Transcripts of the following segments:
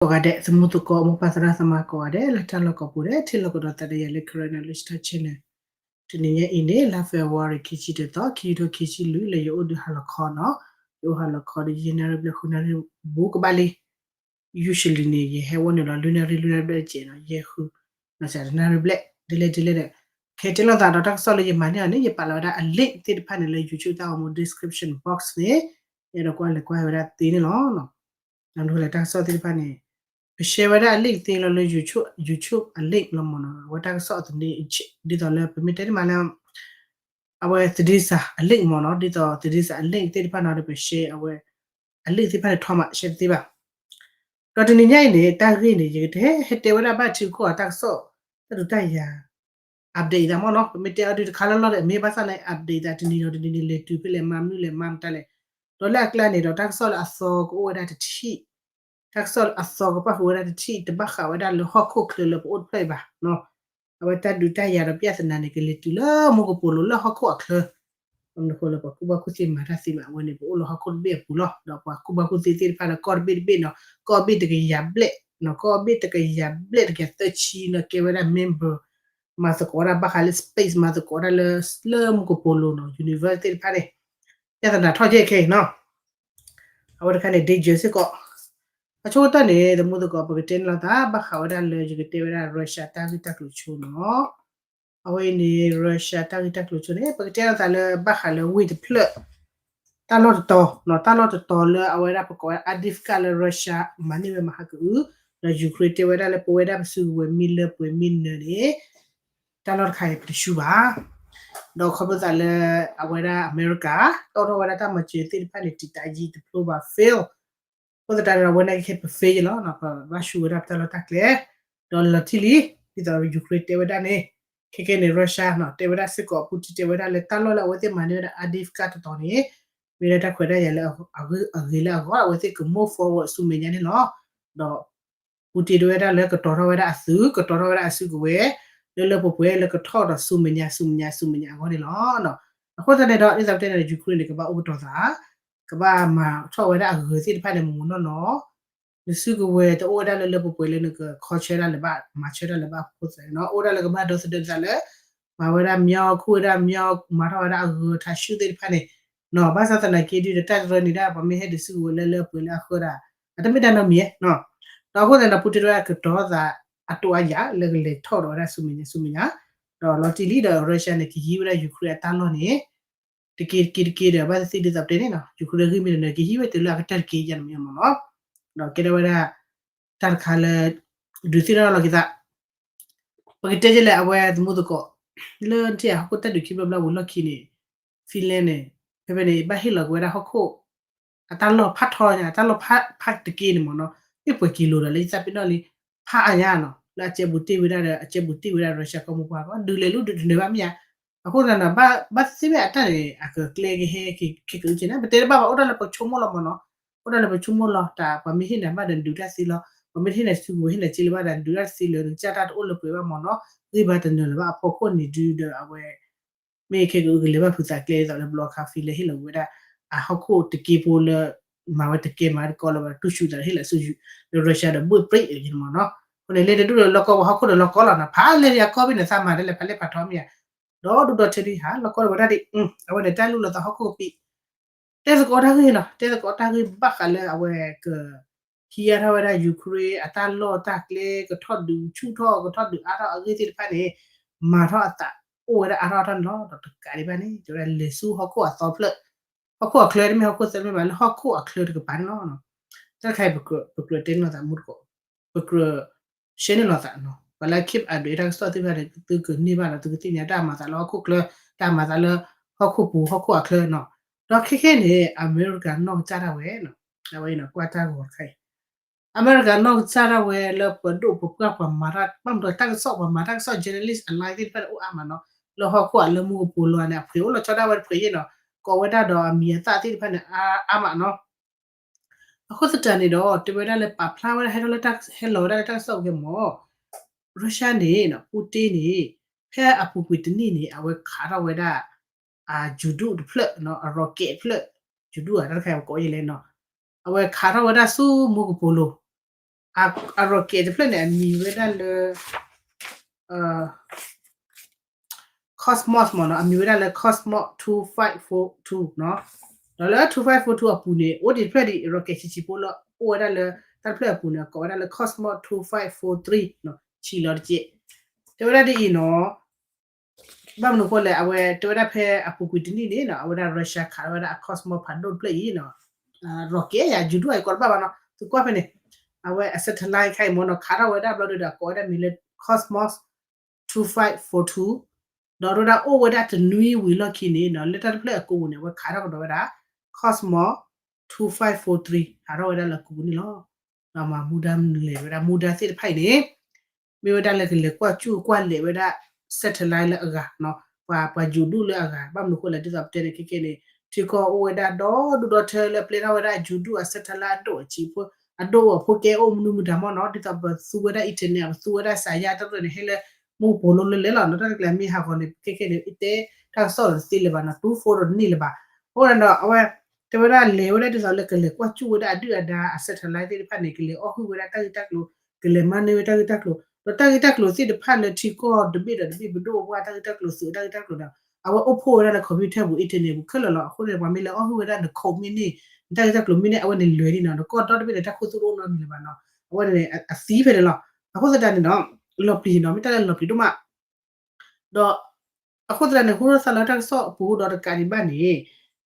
ကိးဂၤဒဲး သမူသကိး မိၢ်ပၢ်သရၣ်သမါကိးဂၤဒဲး လၢတၢ်လီၢ်ကိးပူၤဒဲး ထံၣ်လိာ်ကဒီးသးဒီးယၤလၢ Karen English Channel တနံၤညါအံၤန့ၣ် လါ February ခံဆံတသီ ခံကထိခံဆံလွံၢ် လၢယအိၣ်ဒုးဟါလီၤခီနီၤ, ယအိၣ်ဟါလီၤခီဒီး ယဲၢ်နၣ်ရံၣ်ဘျဲၣ် ဃုနၣ်ရံၣ်ဘူးကဘၣ်လံ usually န့ၣ် ယဟဲအိၣ်န့ၣ်လီၤ လွံၢ်နၣ်ရံၣ် လွံၢ်နၣ်ရံၣ်ဘျဲၣ်တကဲးနီၤ ယဲၢ်ဃု နီၤ တနၣ်ရံၣ်ဘျဲၣ် ဒ်လဲၣ်ဒ်လဲၣ်ဒီး ခဲတဲလိာ်သးဒီးတၢ်ကစီၣ်လၢယမၤန့ၢ်အီၤန့ၣ် ယပာ်လီၤဝဲဒၣ်အ link သ့ၣ်တဖၣ်န့ၣ်လၢ YouTube တၢ်အိၣ်မူ description box န့ၣ် ယအဲၣ်ဒိးကွၢ်လဲၤကွၢ်ဝဲဒၣ်သ့န့ၣ်လီၤ. နမ့ၢ်လၢတၢ်ကစီၣ်သ့ၣ်တဖၣ်န့ၣ် ပ share ဝဲဒၣ်အ link သ့လီၤလၢ YouTube အ link လီၤမ့ၢ်နီၤ အဝဲတၢ်ကစီၣ်အသန့ ဒ်သိးလၢပမ့ၢ်တဲန့ၣ်မးလၢ အဝဲသဒ့စးအ link မ့ၢ်နီၤ ဒ်သိး သဒ့စးအ link သ့ၣ်တဖၣ်နီၤဒီးပ share အဝဲ အ link သ့ၣ်တဖၣ်န့ၣ်ထီၣ်မး share တသ့ဘၣ်. ဒီးတနံၤညါအံၤန့ၣ် တၢ်ဂ့ၢ်န့ၣ် ယကတဲ ဟဲတဲဝဲဒၣ်ဘၣ်ထံကီၢ်အတၢ်ကစီၣ် တၢ်ဒုးတၢ်ယၤ update သးမ့ၢ်နီၤ ပမ့ၢ်တဲအီၤဒုးတခါလၢလီၢ်ဒီး အမ့ၢ်ဘၣ်ဆၣ်န့ၣ် update သးတနံၤဒီးတနံၤန့ၣ် လဲၤတုၤဖဲလဲၣ်မၤမနုၤလဲၣ်မၤမတၤလဲၣ် ဒီးလၢအကျါန့ၣ်ဒီးတၢ်ကစီၣ်လၢအသီကအိၣ်ဝဲဒၣ်တထံၣ် တၢ်ကစီၣ်လၢအသီကပာ်ဃုာ်ဝဲဒၣ်တထံၣ် တဘၣ်ဃးဝဲဒၣ်လၢဟီၣ်ခိၣ်ချၢလၢပအိၣ်တဖျၢၣ်အံၤဘၣ်နီၤ အဝဲတၢ်ဒုးတၢ်ယၤဒီး ပြဿနာ န့ၣ် ကလဲၤတုၤလၢမူကပိာ်လိၤလၢဟီၣ်ခိၣ်အချၢ အဃိလၢပှၤကူၣ်ဘၣ်ကူၣ်သ့မၤတၢ်သ့မး အဝဲန့ၣ် ပအိၣ်လၢဟီၣ်ခိၣ်တဘ့ၣ်အပူၤလီၤ ဒီးပှၤကူၣ်ဘၣ်ကူၣ်သ့သ့ၣ်တဖၣ်လၢကီၢ်တဘ့ၣ်တဘ့ၣ်နီၤ ကီၢ်ဘ့ၣ်တကယၤဘျဲၣ်နီၤ ကီၢ်ဘ့ၣ်တကယၤဘျဲၣ်တကယၤသၢဆံနီၤ ကဲဝဲဒၣ် member မၤသကိးတၢ်ဘၣ်ဃးလၢ space မၤသကိးတၢ်လၢ လၢမူကပိာ်လိၤနီၤ universe သ့ၣ်တဖၣ်န့ၣ် ပြဿနာ ထီၣ်ကဲခဲအံၤနီၤ အဝဲတခါန့ၣ် danger စ့ၢ်ကီး အဆိကတၢၢ်န့ၣ် သမူသကိး ပကတဲန့ၢ်လိာ်သး ဘၣ်ဃးဝဲဒၣ်လၢယကတဲဝဲဒၣ် Russia တၢ်ဂ့ၢ်တၢ်ကျိၤဆိနီၤ အဝဲအံၤန့ၣ် Russia တၢ်ဂ့ၢ်တၢ်ကျိၤဆိန့ၣ် ပကတဲလိာ်သးလၢဘၣ်ဃးလၢဝ့ၢ်တဖျၢၣ် တၢ်လီၢ်တတီၤနီၤ တၢ်လီၢ်တတီၤလၢအဝဲဒၣ်ပကိးဝဲ Avdiivka လၢ Russia မၤန့ၢ်ဝဲမဟါကအု ဒီး Ukraine တဲဝဲဒၣ်လၢပဝဲဒၣ်ပစုကဝဲၤမ့ၢ်လၢပှဲၤမ့ၢ်နၢၤန့ၣ် တၢ်လီၢ်တခါအံၤပတဆူဘၣ် ဒီးခီဖျိသးလၢ အဝဲဒၣ်အမဲရကၤ တီၣ်ထီၣ်ဝဲဒၣ်တၢ်မၤစၢၤသ့ၣ်တဖၣ်န့ၣ် တံာ်တာ်ယံာ်တဖျိဘၣ် fail အဃိသတးန့ၣ်ဒီး အဝဲန့ၣ်ကဟဲပ fail လီၤ ပဘၣ်ဆူဝဲဒၣ်ပတၢ်လီၢ်တၢ်ကျဲ ဒီးလီၤတံၢ်လံ ဒ်သိး Ukraine တဲဝဲဒၣ်န့ၣ် ခဲကဲန့ၣ် Russia နီၤ တဲဝဲဒၣ်စ့ၢ်ကီး Putin တဲဝဲဒၣ်လၢတၢ်လီၢ်လၢအဝဲသ့ၣ်မၤန့ၢ်ဝဲဒၣ် Avdiivka တတီၤန့ၣ် မ့ၢ်ဒၣ်တၢ်ခွဲးတၢ်ယာ်လၢအဂ့ၤလၢအဂီၢ် အဝဲသ့ၣ်က move forward ဆူမဲာ်ညါန့ၣ်လီၤ. ဒီး Putin တဲဝဲဒၣ်လၢကတီၤထီၣ်ဝဲဒၣ်အသုး ကတီၤထီၣ်ဝဲဒၣ်အစုကဝဲၤ လၢလၢပှဲၤပှဲၤလၢကထီၣ်ဒီးဆူမဲာ်ညါ ဆူမဲာ်ညါ ဆူမဲာ်ညါအဂီၢ်န့ၣ်လီၤ. အဃိသတးန့ၣ်ဒီး ဒ်သိးပတဲန့ၣ်ဒီး Ukraine န့ၣ် ကဘၣ်အိၣ်ကတီၤသး ကဘၣ်မၤထီၣ်ဝဲဒၣ်အဂၢၤသ့ၣ်တဖၣ်န့ၣ် မ့ၢ်မ့ၢ်နီၢ်နီၢ် နစုကဝဲၤတအိၣ်ဝဲဒၣ်လၢလၢပှဲၤပှဲၤလၢနကခီဆၢဒၣ်လၢၤဘၣ် မၤဆၢဒၣ်လၢၤဘၣ်အဃိသတးန့ၣ်နီၤ အိၣ်ဒၣ်လၢကဘၣ်ဒီသဒၢသးလၢ မၤဝဲဒၣ်မညီ ခူၣ်ဝဲဒၣ်မညီ မၤထီၣ်ဝဲဒၣ်အဂၢၤထးဆူၣ်သ့ၣ်တဖၣ်န့ၣ်နီၤ ဘၣ်ဆၣ်သနာ်က့ဒုးဒီး တၢ်တရၢန့ၣ်ဒၣ် ပှၤမ့ၢ်ဟဲဒုးစုကဝဲၤလၢလၢပှဲၤလၢအဃၢဒၣ် အတမ့ၢ်တၢ်နီတမံၤနီၤ ဒီးအဃိသတးန့ၣ်ဒီး Putin တဲဝဲဒၣ်ကတီၤသး အတိာ်အယၢ်လၢကလဲၤထီၣ်ဒီးဝဲဒၣ်ဆူမဲာ်ညါဆူမဲာ်ညါ ဒီးလီၤတံၢ်လံဒီး Russia န့ၣ် ကဟံးဝဲဒၣ် Ukraine အတၢ်လီၢ်န့ၣ် တက့တက့တက့ဒီး ဘၣ်သ့ၣ်သ့ၣ်ဒ်သိးပတဲန့ၣ်နီၤ Ukraine ဂ့ၢ်မ့ၢ်တနၢၤ ကဟံးဝဲတုၤလၢအကတၢၢ်တက့ယဲၢ်န့ၣ်မ့ၢ်မ့ၢ်နီၤ ဒီးကဲထီၣ်ဝဲဒၣ် တၢ်တခါလၢ ဒုးသ့ၣ်နီၣ်လီၤက့ၤသး ပကတဲဒ်လဲၣ် အဝဲသမူသကိး လၢနထံၣ်အဟီၣ်ခိၣ်တၢ်ဒုးခံဘျီဘျီဝံၤလီၢ်ခံန့ၣ် Finland န့ၣ် ဖဲဖဲန့ၣ် ဘၣ်ဟ့ၣ်လီၤက့ၤဝဲဒၣ်ဟီၣ်ခိၣ် အတၢ်လီၢ်ဖးထီညါ အတၢ်လီၢ်ဖးတက့န့ၣ်မ့ၢ်နီၤ မ့ၢ်ပှဲၤကံလိၤဒီး လၢယသးပ့ၤနီၣ်လံ ဖးအါညါနီၤ လၢအကဲဘူးတ့ၢ်ဝဲဒၣ်ဒီး အကဲဘူးတ့ၢ်ဝဲဒၣ် Russia ကီၢ်မိၢ်ပှၢ်ကီၢ် ဒုးလဲၤလူဒုးတနၢၤဘၣ်မ့ၢ်ဧါ အဃိသတးန့ၣ် ဘၣ်သ့ၣ်မ့ၢ်အတၢ်န့ၣ် အကကျဲကဟဲက့ၤက့ၤက့ၤက့ၤန့ၣ် ပတဲတဘၣ်ဘၣ် အိၣ်ဒၣ်လၢပဆိကမိၣ်လီၤမ့ၢ်နီၤ အိၣ်ဒၣ်လၢပဆိကမိၣ်လီၤ တၢ်ပှၤမ့ၢ်ဟ့ၣ်နၤဘၣ်ဒီးဒုးတၢ်သ့လီၤ ပှၤမ့ၢ်တဟ့ၣ်နၤစုကဝဲၤဟ့ၣ်နၤစ့လၢၤဘၣ်ဒီး ဒုးတၢ်သ့လၢၤ နကစၢ်တၢ်တအိၣ်လၢပှဲၤဘၣ်မ့ၢ်နီၤ ဂံၢ်ဘါတနၢၤလၢၤဘၣ်အဖီခိၣ်န့ၣ်ဒုးဒီးအဝဲ မ့ၢ်ခဲကကလဲၤဘၣ်ဖုးသးကျဲဒ်သိးလၢဘျီခါ Finland ဟ့ၣ်လီၤဝဲဒၣ် အဟီၣ်ခိၣ်တက့ဖိလၢ မၤဝဲတကဲမၤတကီလၢၤဘၣ် တူၢ်ဆူၣ်သးဟ့ၣ်လီၤဆူ လၢ Russia ဒီးဘှ့ၣ်ပြံၣ်အံၤမ့ၢ်နီၤ အဃိန့ၣ် လဲၤတဒူၣ်လၢလီၢ်ကီၢ်ပူၤ ဟီၣ်ခိၣ်ဒီးလီၢ်ကီၢ်လီၤနီၤ ဖးလဲၤယၤကီၢ်ဘ့ၣ်န့ၣ် သးမၤဒ်လဲၣ် ဖးလဲၣ်ဖးထီမ့ၢ်ဧါ ဒီးဒူၣ်ဒီးထၢဒ်ဟး လီၢ်ကီၢ်လၢဝဲဒၣ်ဒ် အဝဲန့ၣ် တၢ်လူၢ်လီၤသးဟီၣ်ခိၣ်ကပံာ် တဲသကိးတၢ်ဂ့ၢ်နီၤ တဲသကိးတၢ်ဂ့ၢ်ဘၣ်ဃးလၢအဝဲက ဟံးအါထီၣ်ဝဲဒၣ် Ukraine အတၢ်လီၢ်တၢ်ကျဲ ကထီၣ်ဒုးဆူၣ်ထီၣ် ကထီၣ်ဒုးအါထီၣ်အဂ့ၢ်သ့ၣ်တဖၣ်န့ၣ် မၤထီၣ်အသးအိၣ်ဝဲဒၣ်အါထီၣ်အါထီၣ်န့ၣ်လီၤ. ဒီးတကးဒံးဘၣ်န့ၣ် တဲဝဲဒၣ်လဲၤဆူဟီၣ်ခိၣ်အသီဖျၢၣ် ဟီၣ်ခိၣ်အချၢတမ့ၢ်ဟီၣ်ခိၣ်သၢတမ့ၢ်ဘၣ် လၢဟီၣ်ခိၣ်အချၢတကပၤန့ၣ်လီၤ. တၢ်တခါအံၤ ပကြၢးတဲန့ၢ်လိာ်သးမူတကိး ပကြၢး share န့ၢ်လိာ်သးနီၤ ပှၤလၢ keep update တၢ်ကစီၣ်သ့ၣ်တဖၣ်န့ၣ် သုကန့ၢ်ဘၣ်ဒီး သုကသ့ၣ်ညါတၢ်မၤသးလၢဟီၣ်ခိၣ်ချၢ တၢ်မၤသးလၢ ဟီၣ်ခိၣ်ပူၤ ဟီၣ်ခိၣ်အချၢနီၤ. ဒီးခဲခဲန့ၣ် အမဲရကၤနီၢ်ကစၢ်ဒၣ်ဝဲနီၤ အဝဲအံၤနီၤ ကွၢ်တၢ်ဂီၤတခါအံၤ အမဲရကၤနီၢ်ကစၢ်ဒၣ်ဝဲလၢပှၤဒိၣ်ပှၤပှၢ်ပှၤမၤတၢ် ဘၣ်မနုၤတၢ်ကစီၣ်ပှၤမၤတၢ်ကစီၣ် journalist အ line သ့ၣ်တဖၣ်န့ၣ် အိၣ်အါမးနီၤ လၢဟီၣ်ခိၣ်အလၢမူကပိာ်လိၤန့ၣ် အဖှဲးအိၣ်လီၤဆီဒၣ်ဝဲတဖှဲးယဲၢ်နီၤ ကိးဝဲဒၣ်ဒီးအမံၤအသၣ်သ့ၣ်တဖၣ်န့ၣ် အါအါမးနီၤ အဃိသတးန့ၣ်ဒီး တဲဝဲဒၣ်လၢပာ်ဖျါဝဲဒၣ် ဟဲထီၣ်လၢတၢ် ဟဲလီၤဝဲဒၣ်လၢတၢ်ကစီၣ်ပူၤကဲမ့ၢ် Russia န့ၣ် Putin န့ၣ် ဖဲအပူၤကွံာ်တနံၣ်န့ၣ် အဝဲခးထီၣ်ဝဲဒၣ် အ ယူၤဒူၣ်တဖျၢၣ်နီၤ အ rocket တဖျၢၣ် ယူၤဒူၣ်ဧါ တၢ်တခါအံၤပကိးယဲလဲၣ်နီၤ အဝဲခးထီၣ်ဝဲဒၣ်ဆူမူကပိာ်လိၤ အ rocket တဖျၢၣ်န့ၣ် အမံၤဝဲဒၣ်လၢ Cosmos မ့ၢ်နီၤ, အမံၤဝဲဒၣ်လၢ Cosmos two five four two နီၤ. ဒီးလၢ two five four two အပူၤန့ၣ် အိၣ်ဒံးတဖျၢၣ်ဒံး rocket ဆံးဆံးဖိလၢအိၣ်ဝဲဒၣ်လၢ တၢ်တဖျၢၣ်အပူၤန့ၣ် အကိးဝဲဒၣ်လၢ Cosmos two five four three နီၤ, ဆံးလီၤတက့ၢ်. တဲဝဲဒၣ်ဒ်အံၤနီၤ, ဘၣ်မနုၤအဃိလဲၣ်, အဝဲတဲဝဲဒၣ်ဖဲအပူၤကွံာ်တနံၣ်န့ၣ်နီၤ, အဝဲဒၣ် Russia ခးထီၣ်ဝဲဒၣ်အ Cosmos ဖးဒိၣ်တဖျၢၣ်အံၤနီၤ, rocket ယၤ ယူၤဒိၣ်အံၤကိးတဘၣ်ဘၣ်နီၤ, သုကွၢ်ဖဲန့ၣ်, အဝဲအ satellite ခါအံၤမ့ၢ်နီၤ, ခးထီၣ်ဝဲဒၣ်ဘျီဒီး အကိးဝဲဒၣ်မံၤလၢ Cosmos two five four two, ဒီးတဲဝဲဒၣ်အိၣ်ဝဲဒၣ်တနွံဝံၤလီၢ်ခံန့ၣ်နီၤ, လၢတၢ်တဖျၢၣ်အကိပူၤန့ၣ် အဝဲခးထီၣ်ကဒီးဝဲဒၣ် Cosmos two five four three ခးထီၣ်ဝဲဒၣ်လၢအကိပူၤန့ၣ်လီၤ. ဒီးမၤမူဒါလဲၤဝဲဒၣ် မူဒါသ့ၣ်တဖၣ်အံၤန့ၣ် မ့ၢ်ဝဲဒၣ်လၢကလဲၤကွၢ်စူၣ်ကွၢ်လဲၤဝဲဒၣ် satellite လၢအဂၤနီၤ, ပှၤ ပှၤယူၤဒိၣ်လၢအဂၤ, ဘၣ်မနုၤအဃိလဲၣ် ဒ်သိးပတဲန့ၣ် ခဲကဲန့ၣ် ထံကီၢ်အိၣ်ဝဲဒၣ်ဒီဒူၣ်ဒီထၢလၢပျဲထီၣ်ဝဲဒၣ်ယူၤဒိၣ်အ satellite အဒိၣ်အဆံးဖိ, အဒိၣ်အဖိကဲအိၣ်မနုၤမတၤမ့ၢ်နီၤ, ဒ်သိးပသူဝဲဒၣ် internet ပသူဝဲဒၣ်စးယါတၢ်တဖျၢၣ်န့ၣ် ဟဲလၢမူကပိာ်လိၤလၢလဲၣ်လီၤနီၤ, တၢ်တကျဲၤမ့ၢ်ဟးဂီၤန့ၣ် ခဲကဲန့ၣ် အတဲတၢ်ကစီၣ်ဒီးတသ့လၢၤဘၣ်နီၤ, တူဖိဒီးတန့ၢ်လၢၤဘၣ်. အဃိဒီး အဝဲ တဲဝဲဒၣ်လဲၤဝဲဒၣ်ဒ်သိးလၢကလဲၤကွၢ်စူၣ်ဝဲဒၣ်အဒုၣ်အဒါအ satellite သ့ၣ်တဖၣ်န့ၣ် ကလဲၤအီၣ်ဟုၣ်ဝဲဒၣ်တၢ်ဂ့ၢ်တၢ်ကျိၤ, ကလဲၤမၤန့ၢ်ဝဲတၢ်ဂ့ၢ်တၢ်ကျိၤ, ဒီးတၢ်ဂ့ၢ်တၢ်ကျိၤသ့ၣ်တဖၣ်လၢထံကီၢ်တဘ့ၣ်ဒီးတဘ့ၣ်ပဒိၣ်ပပှၢ်တၢ်ဂ့ၢ်တၢ်ကျိၤ သုးတၢ်ဂ့ၢ်တၢ်ကျိၤဒီး အဝဲအိၣ်ဖှိၣ်ဝဲဒၣ်လၢ computer ပူၤ internet ပူၤခဲလၢာ်လီၤ. အဃိန့ၣ် ပှၤမ့ၢ်လဲၤအီၣ်ဟုၣ်ဝဲဒၣ်န code မ့ၢ်န့ၢ် နတၢ်ဂ့ၢ်တၢ်ကျိၤမ့ၢ်န့ၢ် အဝဲန့ၣ်လဲၤဒ်နီၤ, နကီၢ်ဒီတဘ့ၣ်န့ၣ်တၢ်ခူသူၣ်တအိၣ်နီတမံၤလၢၤဘၣ်နီၤ, အဝဲန့ၣ်အသံဖဲန့ၣ်လီၤ. အဃိသတးန့ၣ်နီၤ လီၤပျံၤနီၤ မ့ၢ်တၢ်လၢလီၤပျံၤဒိၣ်မး ဒီး အဃိသတးန့ၣ် ဟူထီၣ်သးလီတၢ်ကစီၣ်အပူၤဒီးတကးဒံးဘၣ်န့ၣ်,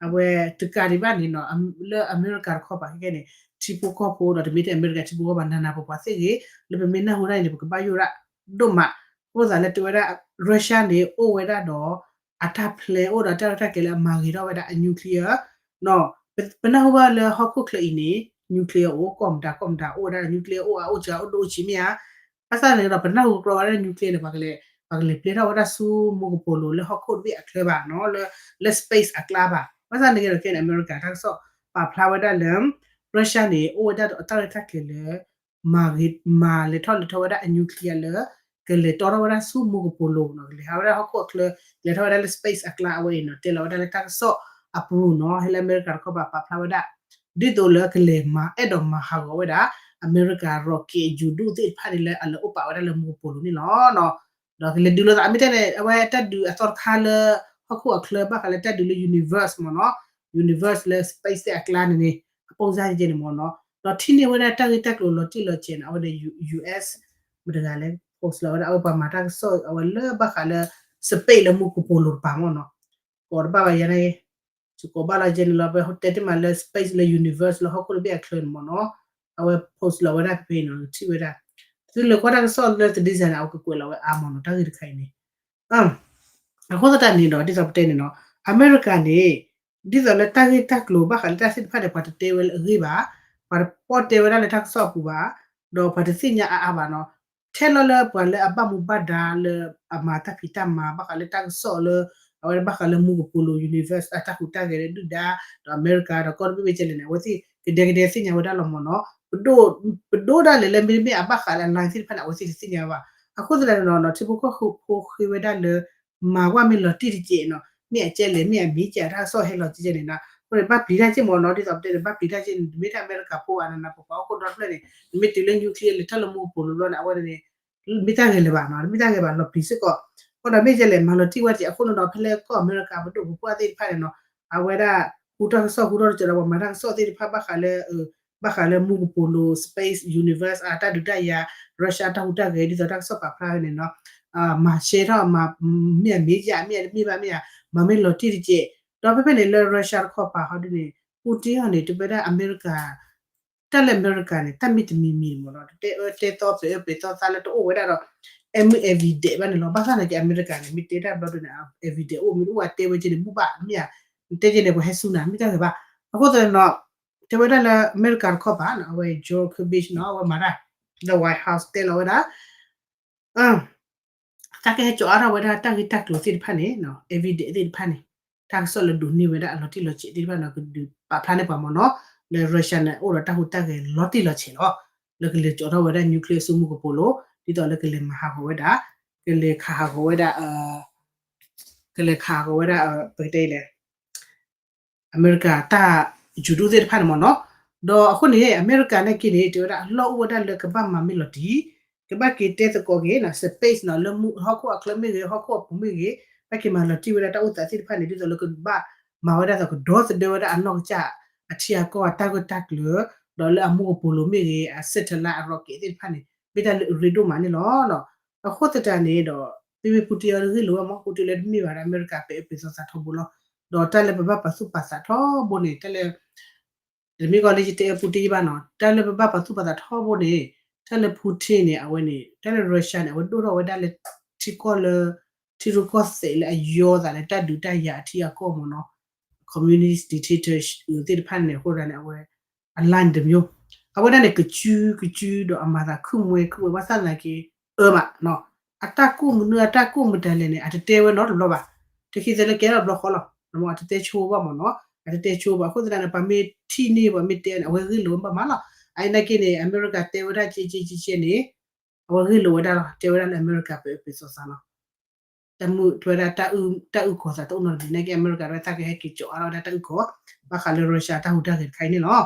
အဝဲတကးဒံးဘၣ်န့ၣ်နီၤ, လၢအမဲရကၤတခီပၤခဲကဲန့ၣ် ထံဖိကီၢ်ဖိဒီးတမ့ၢ်ထဲအမဲရကၤထံဖိကီၢ်ဖိဘၣ် နၤနၤပှၤပှၤသ့ၣ်ဂ့ၤ လၢပမ့ၢ်နၢ်ဟူတၢ်အံၤန့ၣ် ပကဘၣ်ယိၣ်ဒၣ်ဒိၣ်မး, အဃိသတးလၢတဲဝဲဒၣ် Russia န့ၣ် အိၣ်ဝဲဒၣ်ဒီး အတၢ် plan အိၣ်ဒီးတၢ်ရဲၣ်တၢ်ကျဲၤလၢအမၤဂ့ၤထီၣ်ဝဲဒၣ်အ nuclear ပနၢ်ဟူဘၣ်လၢဟီၣ်ခိၣ်ချၢအံၤန့ၣ် nuclear အိၣ် ကီၢ်မတၤကီၢ်မတၤအိၣ်ဝဲဒၣ် nuclear အိၣ်အအိၣ်စှၤအိၣ်ဒိၣ်အိၣ်ဆံးမ့ၢ်ဧါ. ဘၣ်ဆၣ်န့ၣ်ဒီး ပနၢ်ဟူကြီဝဲဒၣ် nuclear န့ၣ် ပှၤကလဲၤ ပှၤကလဲၤပျဲထီၣ်ဝဲဒၣ်ဆူမူကပိာ်လိၤလၢဟီၣ်ခိၣ်တဘ့ၣ်အချၢဘၣ်နီၤ, လၢ လၢ space အကျါဘၣ်. ဘၣ်ဆၣ်န့ၣ်က့ဒီးခဲန့ၣ် အမဲရကၤတၢ်ကစီၣ်ပာ်ဖျါဝဲဒၣ်လၢ Russia န့ၣ် အိၣ်ဝဲဒၣ်ဒီးအတၢ်ရဲၣ်တၢ်ကျဲၤလၢ မၤဂ့ၤ မၤလဲၤထီၣ်လဲၤထီဝဲဒၣ်အ nuclear လၢ ကလဲၤတီထီၣ်ဝဲဒၣ်ဆူမူကပိာ်လိၤနီၤ, ကလဲၤဟးဝဲဒၣ်ဟီၣ်ခိၣ်အချၢ လဲၤထီၣ်ဝဲဒၣ်လၢ space အကျါအဝဲအံၤနီၤ, တဲလီၤဝဲဒၣ်လၢတၢ်ကစီၣ်အပူၤနီၤ, ဟဲလၢအမဲရကၤတခီပၤပာ်ဖျါဝဲဒၣ် ဒ်သိးလၢကလဲၤမၤအဲၣ်ဒိးမၤဟးဂီၤဝဲဒၣ် အမဲရကၤ rocket ယူၤဒိၣ်သ့ၣ်တဖၣ်န့ၣ်လၢအလဲၤအိၣ်ပာ်ဝဲဒၣ်လၢမူကပိာ်လိၤန့ၣ်လီၤ. ဒီးကလဲၤဒုးလိာ်သး မ့ၢ်တဲန့ၣ် အဝဲတၢ်ဒုးအသီတခါလၢ ဟီၣ်ခိၣ်အချၢဘၣ်ဃးလၢတၢ်ဒုးလၢ universe မ့ၢ်နီၤ, universe လၢ space သ့ၣ်အကျါန့ၣ်န့ၣ် အပိၢ်စၢ်ကဲန့ၣ်မ့ၢ်နီၤ, ဒီးထံၣ်န့ၢ်ဝဲဒၣ်တၢ်ဂ့ၢ်တၢ်ကျိၤလီၤတံၢ်လီၤဆဲးန့ၣ် အဝဲန့ၣ် US မတၤတဂၤလဲၣ် post လီၤဝဲဒၣ် အဝဲပှၤမၤတၢ်ကစီၣ် အဝဲလၢဘၣ်ဃးလၢ space လၢမူကပိာ်လိၤတပၤမ့ၢ်နီၤ, ကိးတဘၣ်ဘၣ်ယၤန့ၣ် ယကိးဘၣ်လီၤယဲန့ၣ်လီၤ ပတဲတ့ၢ်မးလၢ space လၢ universe လၢဟီၣ်ခိၣ်တဘ့ၣ်အချၢန့ၣ်မ့ၢ်နီၤ, အဝဲ post လီၤဝဲဒၣ်ဖဲဖဲအံၤနီၤ ကထံၣ်ဝဲဒၣ်, သုလဲၤကွၢ်တၢ်ကစီၣ်လၢ The Citizen န့ၣ် အဝဲကကွဲးလီၤဝဲအါမ့ၢ်နီၤ တၢ်ဂ့ၢ်တခါအံၤန့ၣ် အဃိသတးန့ၣ်ဒီး ဒ်သိးပတဲန့ၣ်နီၤ အမဲရကၤန့ၣ် ဒ်သိးလၢတၢ်ဂ့ၢ်တၢ်ကျိၤဘၣ်ဃးလၢတၢ်သ့ၣ်တဖၣ်န့ၣ် ပှၤတတဲဝဲလၢအဂ့ၢ်ဘၣ်, ပှၤတပီၢ်တဲဝဲဒၣ်လၢတၢ်ကစီၣ်အပူၤဘၣ်, ဒီးပှၤတသ့ၣ်ညါအါအါဘၣ်နီၤ, ထဲလီၤလၢပှၤလၢအဘၣ်မူဘၣ်ဒါလၢအမၤတၢ်ဖံးတၢ်မၤဘၣ်ဃးလၢတၢ်ကစီၣ်လၢ အဝဲဘၣ်ဃးလၢမူကပိာ်လိၤ universe အတၢ်ဟူးတၢ်ဂဲၤလၢဒုၣ်ဒါ ဒီးအမဲရကၤဒီးကီၢ်တဘ့ၣ်ဘ့ၣ်ကဲလဲၣ်န့ၣ် အဝဲသ့ၣ်ကဒဲကဒဲသ့ၣ်ညါဝဲဒၣ်လီၤမ့ၢ်နီၤ, ပဒိၣ် ပဒိၣ်ဒၣ်လဲာ်လၢမ့တမ့ၢ်အဘၣ်ဃးလၢအ line သ့ၣ်တဖၣ်န့ၣ် အဝဲသ့ၣ်တသ့ၣ်ညါဝဲဘၣ်. အဃိသတးန့ၣ်ဒီး ထံဖိကီၢ်ဖိဃ့ဝဲဒၣ်လၢ မၤကွၢ်မ့ၢ်လီၤတံၢ်တကဲးနီၤ, မ့ၢ်အကဲလဲၣ် မ့ၢ်အမ့ၢ်ကဲအတၢ်ကစီၣ်ဟဲလီၤကဲကဲန့ၣ်နီၤ, အဃိန့ၣ် ဘၣ်ပျံၤတၢ်က့ၢ်မ့ၢ်နီၤ, ဒ်သိးပတဲန့ၣ် ဘၣ်ပျံၤတၢ်က့ၢ်န့ၣ် တမ့ၢ်ထဲအမဲရကၤဖိဘၣ် နးနးပှၤပှၤဟီၣ်ခိၣ်ဒီဖျၢၣ်န့ၣ် နမ့ၢ်တုၤလၢ nuclear လဲၤထီၣ်လၢမူကပိာ်လိၤဘျီန့ၣ် အဝဲန့ၣ် မ့ၢ်တၢ်ဂဲၤလၢၤဘၣ်နီၤ, မ့ၢ်တၢ်ဂဲၤဘၣ်လီၤပျံၤစ့ၢ်ကီး, အဃိဒီးမ့ၢ်ကဲလဲၣ် မၤလီၤတံၢ်ဝဲတကဲး အဃိန့ၣ်ဒီး ဖဲလၢကီၢ်အမဲရကၤပဒိၣ်ပပှၢ်သ့ၣ်တဖၣ်န့ၣ်နီၤ, အဝဲဒၣ် ဟူထီၣ်ကစီၣ်ဟူထီၣ်တကဲးဒီး ပှၤမၤတၢ်ကစီၣ်သ့ၣ်တဖၣ်ဘၣ်ဃးလၢ ဘၣ်ဃးလၢမူကပိာ်လိၤ space universe အတၢ်ဒုးတၢ်ယၤ Russia တၢ်ဟူးတၢ်ဂဲၤ ဒ်သိးတၢ်ကစီၣ်ပာ်ဖျါဝဲန့ၣ်နီၤ, မၤရှဲထီၣ် မၤမ့ၢ်အမ့ၢ်ယၤ မ့ၢ်အတမ့ၢ်ဘၣ်မ့ၢ်ယၤ မၤမ့ၢ်လီၤတံၢ်တကဲး, ဒီးဖဲဖဲန့ၣ်လၢ Russia တခီပၤဟီဒ်န့ၣ် Putin ဟီန့ၣ် တဝဲဒၣ်အမဲရကၤ တၢ်လၢအမဲရကၤန့ၣ် တၢ်မ့ၢ်တမံၤမံၤမ့ၢ်နီၤ တတဲအၢတဲသီပာ်အၢပာ်သီသးလၢတအိၣ်ဝဲဒၣ်ဒီး evidence ဘၣ်န့ၣ်လီၤ. ဘၣ်ဆၣ်န့ၣ်က့ အမဲရကၤန့ၣ် မ့ၢ်တဲတၢ်ဘျီဒုးန့ၣ် evidence အိၣ်မ့ၢ်တအိၣ် အတဲဝဲက့န့ၣ် ဘူၣ်ဘၣ်မ့ၢ်ဧါ, နတဲက့န့ၣ် ပှၤဟဲစူၢ်နၤ မ့ၢ်တၢ်ဂ့ၤဘၣ်. အဃိသတးန့ၣ်နီၤ တဲဝဲဒၣ်လၢအမဲရကၤတခီပၤနီၤ အဝဲ John Kirby နီၤ အဝဲမၤတၢ်လၢ White House တဲလီၤဝဲဒၣ် တၢ်ကဟဲကၠီၤအါထီၣ်ဝဲဒၣ်တၢ်ဂ့ၢ်တၢ်ကျိၤသ့ၣ်တဖၣ်န့ၣ် evidence သ့ၣ်တဖၣ်န့ၣ် တၢ်ကစီၣ်လၢဒိးန့ၢ်ဝဲဒၣ်အလီၤတံၢ်လီၤဆဲးသ့ၣ်တဖၣ်န့ၣ် ကဒုးပာ်ဖျါန့ၢ်ပှၤမ့ၢ်နီၤ လၢ Russia န့ၣ် အိၣ်ဒီးတၢ်ဟူးတၢ်ဂဲၤလီၤတံၢ်လီၤဆဲးလီၤ လၢကလဲၤကၠီၤထီၣ်ဝဲဒၣ် nuclear ဆူမူကပိာ်လိၤ ဒ်သိးလၢကလဲၤမၤဟးဂီၤဝဲဒၣ် ကလဲၤခးဟးဂီၤဝဲဒၣ် ကလဲၤခးဟးဂီၤဝဲဒၣ် ပကတဲလဲၣ် အမဲရကၤတၢ်ယူၤဒိၣ်သ့ၣ်တဖၣ်န့ၣ်မ့ၢ်နီၤ, ဒီးအဃိန့ၣ် အမဲရကၤနာ်က့န့ၣ် တဲဝဲဒၣ်အလီၢ်အိၣ်ဝဲဒၣ်လၢကဘၣ်မၤမ့ၢ်လီၤတံၢ်, ကဘၣ်က့ၤတဲသကိးက့ၤနီၤ space နီၤ လၢဟီၣ်ခိၣ်အချၢမ့ၢ်ဂ့ၤ ဟီၣ်ခိၣ်အပူၤမ့ၢ်ဂ့ၤ, ဘၣ်က့ၤမၤလီၤတံၢ်ဝဲဒၣ်တၢ်အိၣ်သးသ့ၣ်တဖၣ်န့ၣ် ဒ်သိးလၢကဘၣ်မၤဝဲဒၣ်သိးကဒီသဒၢဝဲဒၣ်အနီၢ်ကစၢ် အထံအကီၢ်အတၢ်ဂၢၢ်တၢ်ကျၢၤ, ဒီးလၢအမူကပိာ်လိၤမ့ၢ်ဂ့ၤ အ satellite အ rocket သ့ၣ်တဖၣ်န့ၣ် မ့ၢ်တၢ်လၢအရ့ဒိၣ်မးန့ၣ်လီၤ. အဃိသတးန့ၣ်ဒီး မ့မ့ၢ် Putin အီၤဂ့ၢ်လိာ်ဝဲမး Putin လၢတမ့ၢ်ဘၣ်ဒီး အမဲရကၤပဲာ်အပၢၤသီသးထီဘိလီၤ. ဒီးတၢ်လၢပဘၣ်ပာ်သူၣ်ပာ်သးထီဘိန့ၣ် တၢ်လၢ တမ့ၢ်ကီလၢယတဲ Putin ဘၣ်နီၤ တၢ်လၢပဘၣ်ပာ်သူၣ်ပာ်သးထီဘိန့ၣ် တၢ်လၢ Putin န့ၣ် အဝဲန့ၣ် တၢ်လၢ Russia န့ၣ် အဝဲဒိၣ်ထီၣ်ဝဲဒၣ်လၢ ထံကီၢ်လၢ ထံရူၢ်ကီၢ်သဲးလၢအယီၤသးလၢတၢ်ဒုးတၢ်ယၤအထံအကီၢ်မ့ၢ်နီၤ communist dictator သ့ၣ်တဖၣ်န့ၣ် အဃိသတးန့ၣ် အဝဲ အ line တမျိုး အဝဲဒၣ်န့ၣ် ကစုကစုဒီးအမၤသးခုမွဲခုမွဲ ဘၣ်ဆၣ်သနာ်က့ အၢမးနီၤ အတၢ်ကိၢ်မနုၤအတၢ်ကိၢ်မတၤလဲၣ်န့ၣ် အတတဲဝဲနီတဘျီဘၣ်. တခံသ့လၢကဲထီၣ်ဘျီဃီလီၤ. အတတဲဆိဘၣ်မ့ၢ်နီၤ အတတဲဆိဘၣ် အဃိသတးန့ၣ် ပှၤမ့ၢ်ထံၣ်န့ၢ်ပှၤမ့ၢ်တဲန့ၣ် အဝဲဂ့ၢ်လိာ်ဝဲဘၣ်မးလီၤ. အအံၤနာ်က့န့ၣ် အမဲရကၤတဲဝဲဒၣ်ကဲကဲကဲကဲန့ၣ် အဝဲဂ့ၢ်လိာ်ဝဲဒၣ်လီၤ တဲဝဲဒၣ်လၢအမဲရကၤပဲာ်အပၢၤသီသးလီၤ. တၢ်မုၢ်တဲဝဲဒၣ် တၢ်အုၣ်ကီၤသးတအိၣ်နီတဘျီ နာ်က့အမဲရကၤဒီးသးကဟဲက့ၤကၠီၤအါထီၣ်ဝဲဒၣ်တၢ်အုၣ်ကီၤ ဘၣ်ဃးလၢ Russia တၢ်ဟူးတၢ်ဂဲၤတခါအံၤန့ၣ်လီၤ.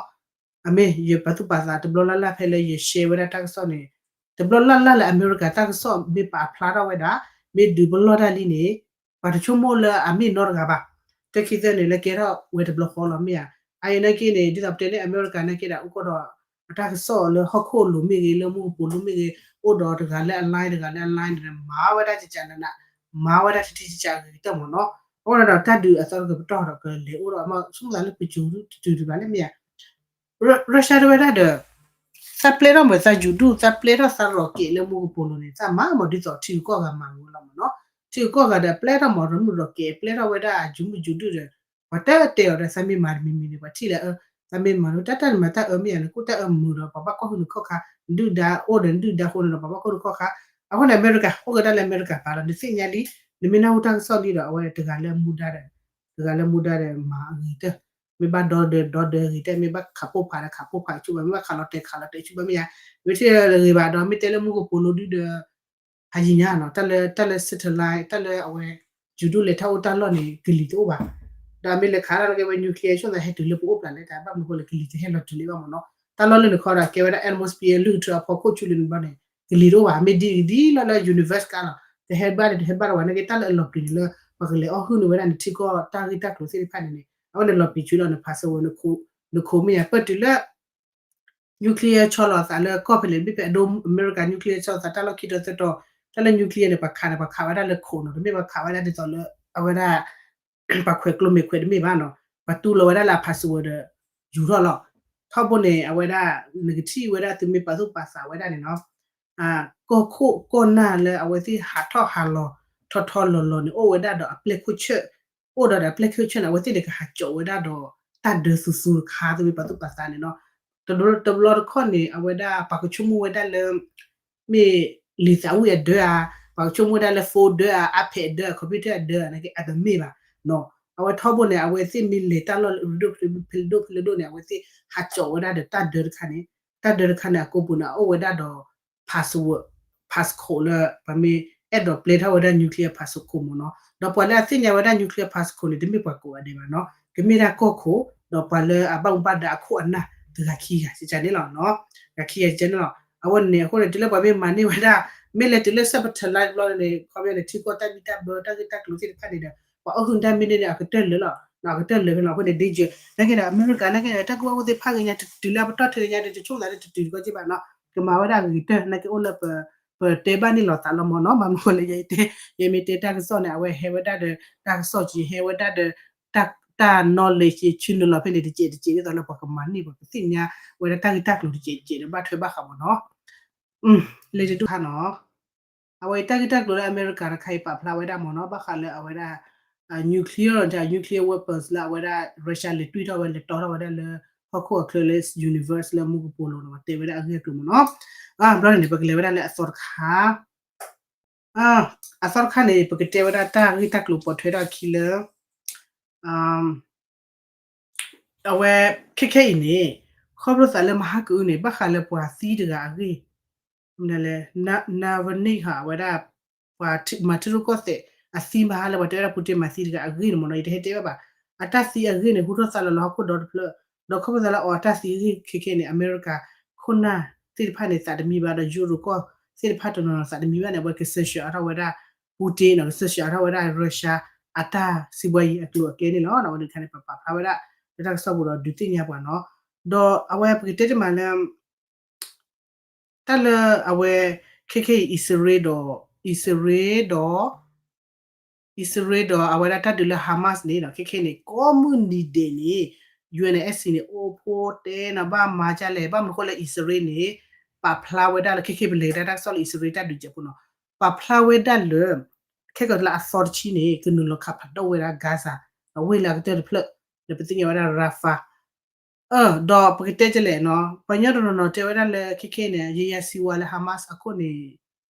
အမ့ၢ်ယပာ်သူၣ်ပာ်သးတဘျီလၢ်လၢ်ဖဲလၢယ share ဝဲဒၣ်တၢ်ကစီၣ်န့ၣ် တဘျီလၢ်လၢ်လၢအမဲရကၤတၢ်ကစီၣ်မ့ၢ်ပာ်ဖျါထီၣ်ဝဲဒၣ် မ့ၢ်ဒုးပလီၢ်တၢ်လံန့ၣ် ပှၤတဆိကမိၣ်လၢအမ့ၢ်နီတဂၤဘၣ်. တခံသ့န့ၣ် လၢကဲထီၣ်ဝဲတဘျီဃီလီၤမ့ၢ်ဧါ. အအံၤနာ်က့န့ၣ် ဒ်သိးပတဲန့ၣ် အမဲရကၤနာ်က့ဒီး အိၣ်ကီၢ်ဒီး အတၢ်ကစီၣ်လၢဟီၣ်ခိၣ်လိၤမ့ၢ်ဂ့ၤ လၢမူကပိာ်လိၤမ့ၢ်ဂ့ၤ အိၣ်ဒီးတဂၤလၢအ line တဂၤလၢအ line န့ၣ် မၤဝဲဒၣ်ကကနန မၤဝဲဒၣ်ထံထံကကဂ့ၤကတၢၢ်မ့ၢ်နီၤ. အဃိဒီးတၢ်ဒုးအသီတကပတီၢ်ဒီးကလဲၤအိၣ်ဒီး မ့ၢ်ဆိကမိၣ်သးလၢပစိၤဒုတတုၤဒံးဘၣ်လၢမ့ၢ်ဧါ. Russia တဲဝဲဒၣ်ဒီး သးပျဲထီၣ်မ့ၢ်သးယူၤဒူၣ် သးပျဲထီၣ်သး rocket လၢမူကပိာ်လိၤန့ၣ် သးမၤမ့ၢ်ဒ်သိးထံဂုၤကီၢ်ဂၤမၤဝဲလီၤမ့ၢ်နီၤ. ထံဂုၤကီၢ်ဂၤဒီး ပျဲထီၣ်မ့ၢ်ရမုၣ် rocket ပျဲထီၣ်ဝဲဒၣ်ယူၤမုၣ်ယူၤဒူၣ်ဒီး ပှၤတတဲအီၤဒီး သးမ့ၢ်မၤတမံၤမံၤန့ၣ် ပှၤထံၣ်လၢအ သးမ့ၢ်မၤ တၢ်တၢ်နမၤတၢ်အၢမ့ၢ်ဧါ နကိၣ်တၢ်အၢမုာ်ဒီး ပှၤဘၣ်ကွၢ်ဟုၣ်နခီၣ်ခါ နဒုၣ်ဒါအိၣ်ဒီးနဒုၣ်ဒါဃိန့ၣ်ဒီး ပှၤဘၣ်ကွၢ်ဟုၣ်နခီၣ်ခါ. အဃိန့ၣ် အမဲရကၤ အိၣ်ကဒါလၢအမဲရကၤပာ်လီၤ နသ့ၣ်ညါလံ နမ့ၢ်နၢ်ဟူတၢ်ကစီၣ်လံဒီး အဝဲတဂၤလၢမူဒါဒီး တဂၤလၢမူဒါဒီးမၤအဂ့ၤကတၢၢ် မ့ၢ်ဘၣ်ဒီဒီဒီဂ့ၤကတၢၢ် မ့ၢ်ဘၣ်ခးပိၢ်ဖးဒီးခးပိၢ်ဖးဆူၣ်ဘၣ် မ့ၢ်ဘၣ်ခးလီၤတဲာ်ခးလီၤတဲာ်ဆူၣ်ဘၣ်မ့ၢ်ဧါ. မ့ၢ်ထံၣ်ဂ့ၤဘၣ်ဒီး မ့ၢ်တဲလၢမူကပိာ်လိၤဒုဒီး ဟးယံၤညါနီၤ တၢ်လၢ တၢ်လၢ satellite တၢ်လၢအဝဲ ယူၤဒိၣ်လဲၤထီၣ်အိၣ်တၢ်လီၢ်န့ၣ် ကလံၤတအိၣ်ဘၣ်. ဒီးမ့ၢ်လဲၤခးတၢ်လၢကဲဝဲ nuclear ဆိသးဟဲတုၤလၢပအိၣ်ပျၢ်လဲၣ် တၢ်ဘၣ်မနုၤဃိလဲၣ် ကလံၤတဟဲလီၤတုၤလၢဘၣ်မ့ၢ်နီၤ. တၢ်လီၢ်လၢနခီဒီး ကဲဝဲဒၣ် atmosphere လုၢ်ထူအဖီခိၣ်ဆူလၢနဘျီန့ၣ် ကလံၤတအိၣ်ဘၣ် မ့ၢ်ဒ်ဒ်လီၤလၢ universe ကါလီၤ တဟဲဘၣ်ဒီးတဟဲဘၣ်တဝဲ နာ်က့တၢ်လၢအလီၤပျံၤန့ၣ်လၢ ပှၤကလဲၤအီၣ်ဟုၣ်န့ၢ်ဝဲဒၣ်နထံကီၢ်တၢ်ဂ့ၢ်တၢ်ကျိၤသ့ၣ်တဖၣ်န့ၣ်န့ၣ် အဝဲန့ၣ်လီၤပျံၤဆူလီၤန password နခိးမ့ၢ်ယၤ ပၢၢ်တုၤလၢ nuclear ဆီလီၤသးလၢကီၢ်ဖဲလဲၣ် မ့ၢ်ဖဲအဒိ အမဲရကၤ nuclear ဆီလီၤသးတၢ်လီၢ်ခံတီၤသၢတီၤ တၢ်လၢ nuclear န့ၣ် ပှၤခးန့ၣ် ပှၤခးဝဲဒၣ်လၢခိးနီၤ တမ့ၢ်ပှၤခးဝဲဒၣ်ဒ်သိးလၢ အဝဲဒၣ် ပှၤခွဲးကျိမဲာ်ခွဲးတမ့ၢ်ဘၣ်နီၤ ပှၤတူၢ်လီၤဝဲဒၣ်လၢအ password ဒီး ယူၤထီၣ်လီၤ. ထီဘိန့ၣ် အဝဲဒၣ် နကထံၣ်ဝဲဒၣ်သုမ့ၢ်ပာ်သူၣ်ပာ်သးဝဲဒၣ်န့ၣ်နီၤ ကီၢ်ခိၣ်ကီၢ်နၢ်လၢအဝဲသ့ၣ်ဟးထီၣ်ဟးလီၤ ထီထီလီၤလီၤန့ၣ် အိၣ်ဝဲဒၣ်ဒီးအပျဲၢ်ခိၣ်ဆၢၣ် အိၣ်ဒီးဒီးအပျဲၢ်ခိၣ်ဆၢၣ်န့ၣ် အဝဲသ့ၣ်န့ၣ်ကဟးကၠီးဝဲဒၣ်ဒီး တၢ်ဒၢသူသူတခါ သုမ့ၢ်ပာ်သူၣ်ပာ်သးန့ၣ်နီၤ တဘျီတခီၣ်န့ၣ် အဝဲဒၣ်ပှၤကဆိကမိၣ်ဝဲဒၣ်လၢ မ့ၢ်လံာ်သးဝံၣ်အဒၢဧါ, ပှၤကဆိကမိၣ်ဝဲဒၣ်လၢ phone ဒၢဧါ, iPad ဒၢဧါ, computer အဒၢဧါ နာ်က့ အတမ့ၢ်ဘၣ်နီၤ. အဝဲထီဘိန့ၣ် အဝဲသ့ၣ်မ့ၢ်လဲၤတၢ်လီၢ်လၢ ဖဲလဲၣ်ဒိၣ်ဖဲလဲၣ်ဒိၣ်န့ၣ် အဝဲသ့ၣ်ဟးကၠီးဝဲဒၣ်ဒီးတၢ်ဒၢတခါန့ၣ်, တၢ်ဒၢတခါန့ၣ် အကိာ်ပူၤန့ၣ် အအိၣ်ဝဲဒၣ်ဒီး password, passcode လၢ ပှၤမ့ၢ်အဲၣ်ဒိးပျဲထီၣ်ဝဲဒၣ် nuclear passcode မ့ၢ်နီၤ. ဒီးပှၤလၢအသ့ၣ်ညါဝဲဒၣ် nuclear passcode န့ၣ် တမ့ၢ်ပှၤကိးဂၤဒဲးဘၣ်နီၤ, ကမ့ၢ်ဒၣ်ကီၢ်ခိၣ် ဒီးပှၤလၢအဘၣ်မူဘၣ်ဒါအခိၣ်အနၢ် တဂၤခံဂၤန့ၣ်လီၤ. တဂၤခံဂၤန့ၣ်လီၤ. အဝဲန့ၣ်အဃိန့ၣ် တုၤလၢပှၤမ့ၢ်မၤန့ၢ်ဝဲဒၣ် မ့ၢ်လဲၤတုၤလၢ satellite တဘျီန့ၣ် ခီပညီန့ၣ် ထံကီၢ်တၢ်ဘံၣ်တၢ်ဘၢ တၢ်ဂ့ၢ်တၢ်ကျိၤသ့ၣ်တဖၣ်န့ၣ်ဒီး ပှၤအီၣ်ဟုၣ်တၢ်မ့ၢ်န့ၢ်န့ၣ် အကတၢၢ်လၢာ်လီၤ. အကတၢၢ်လၢာ်ဖဲလီၤ. အဃိန့ၣ် danger နာ်က့ဒီး အမဲရကၤ နာ်က့ဒီး တၢ်ကူၣ်ဘၣ်ကူၣ်သ့ဖးဂ့ၤညါ တတုၤလၢအပတီၢ်ထဲန့ၣ်ညါဒီး တဆိကမိၣ်သးဒီးတတုၤတခီက့ဘၣ်နီၤ, ကမၤဝဲဒၣ်ဂ့ၤကတၢၢ် နာ်က့အိၣ်လၢ ပတဲဘၣ်န့ၣ်လီၤသးလီၤမ့ၢ်နီၤ. ဘၣ်မနုၤဃိလဲၣ် ယတဲ ယမ့ၢ်တဲတၢ်ကစီၣ်န့ၣ် အဝဲဟဲဝဲဒၣ်ဒီး တၢ်ကစီၣ်က့ ဟဲဝဲဒၣ်ဒီး တၢ် knowledge ဆူနုာ်လီၤဖဲန့ၣ် တစဲးတစဲး ဒ်သိးလၢပှၤကမၤန့ၢ် ပှၤကသ့ၣ်ညါဝဲဒၣ်တၢ်ဂ့ၢ်တၢ်ကျိၤတစဲးတစဲးဒီး ဘၣ်ထွဲဘၣ်ဃးမ့ၢ်နီၤ. လၢတဒူၣ်ခါနီၤ အဝဲတၢ်ဂ့ၢ်တၢ်ကျိၤလၢအမဲရကၤတခါအံၤပာ်ဖျါဝဲဒၣ်မ့ၢ်နီၤ ဘၣ်ဃးလၢအဝဲဒၣ် nuclear ဒီး nuclear weapons လၢအဝဲဒၣ် Russia လဲၤတွံၢ်ထီၣ်ဝဲ လဲၤတီထီၣ်ဝဲဒၣ်လၢ ဟီၣ်ခိၣ်အချၢလၢ universe လၢမူကပိာ်လိၤန့ၣ် တဲဝဲဒၣ်အဂ့ၢ်အကျိၤမ့ၢ်နီၤ. ဘျီန့ၣ် ပကလဲၤဝဲဒၣ်လၢအသီတခါ အသီတခါန့ၣ် ပကတဲဝဲဒၣ်တၢ်ဂ့ၢ်တၢ်ကျိၤပိာ်ထွဲထီၣ်အခံလၢ အဝဲ ခဲခဲအံၤန့ၣ် ခီဖျိသးလၢမဟါကအုန့ၣ် ဘၣ်ဃးလၢပှၤသံတဂၤအဂ့ၢ် လဲၣ် Navalny ဟး အဝဲဒၣ် ပှၤမၤထံရူၢ်ကီၢ်သဲး အသံမဟါလၢပှၤတဲဝဲဒၣ် Putin မၤသံတဂၤအဂ့ၢ်န့ၣ်မ့ၢ်နီၤ ယတဟဲတဲဘၣ်ဘၣ်. အတၢ်သံအဂ့ၢ်န့ၣ် ဟူထီၣ်သါလီၤလၢဟီၣ်ခိၣ်ဒီတဖျၢၣ် ဒီးခီဖျိသးလၢအီၤအတၢ်သံအဂ့ၢ်ခဲခဲအံၤန့ၣ် အမဲရကၤခိၣ်နၢ်သ့ၣ်တဖၣ်န့ၣ် သးတမံဘၣ်ဒီး ယူရိၤကီၢ်သ့ၣ်တဖၣ်တနီၤနီၤသးတမံဘၣ်န့ၣ် အဝဲက sanction အါထီၣ်ဝဲဒၣ် Putin ဒီးက sanction အါထီၣ်ဝဲဒၣ် Russia အတၢ်စံးဘှါယံၤအကျိၤအကျဲန့ၣ်လီၤ. အဝဲန့ၣ်တခါန့ၣ် ပပာ်ဖျါဝဲဒၣ် လၢတၢ်ကစီၣ်ပူၤဒီးဒုးသ့ၣ်ညါပှၤနီၤ. ဒီးအဝဲပကတဲတမံၤလၢ တၢ်လၢအဝဲ ခဲခဲအံၤ အံၣ်စရ့လးဒီး အံၣ်စရ့လးဒီး အံၣ်စရ့လးဒီးအဝဲဒၣ်တၢ်ဒုးလၢ Hamas န့ၣ်ဒီး ခဲခဲအံၤန့ၣ် ကိးမုၢ်နံၤဒဲးန့ၣ် ယူအန်ၣ်အ့ၣ်စံၣ်န့ၣ် အိၣ်ဖှိၣ်တဲနီၤ ဘၣ်မၤဒ်လဲၣ် ဘၣ်မနုၤဃိလၢအံၣ်စရ့လးန့ၣ် ပာ်ဖျါဝဲဒၣ်လၢ ခဲခဲအံၤ ပလဲၤကဒါတၢ်ကစီၣ်လၢအံၣ်စရ့လးတၢ်ဒုးစဲးဖိနီၤ ပာ်ဖျါဝဲဒၣ်လၢ ခဲကီးလၢအသီတဆံန့ၣ် ကနုာ်လီၤခးဖးဒိၣ်ဝဲဒၣ် Gaza ဒီးဝ့ၢ်လၢအကတၢၢ်တဖျၢၣ် လၢပသ့ၣ်ညါဝဲဒၣ် Rafah ဒီးပကတဲဒ်လဲၣ်နီၤ ပှၤကညီတနီၤနီၤတဲဝဲဒၣ်လၢခဲခဲအံၤန့ၣ် ယယၤစံးဝါလၢ Hamas အခိၣ်န့ၣ်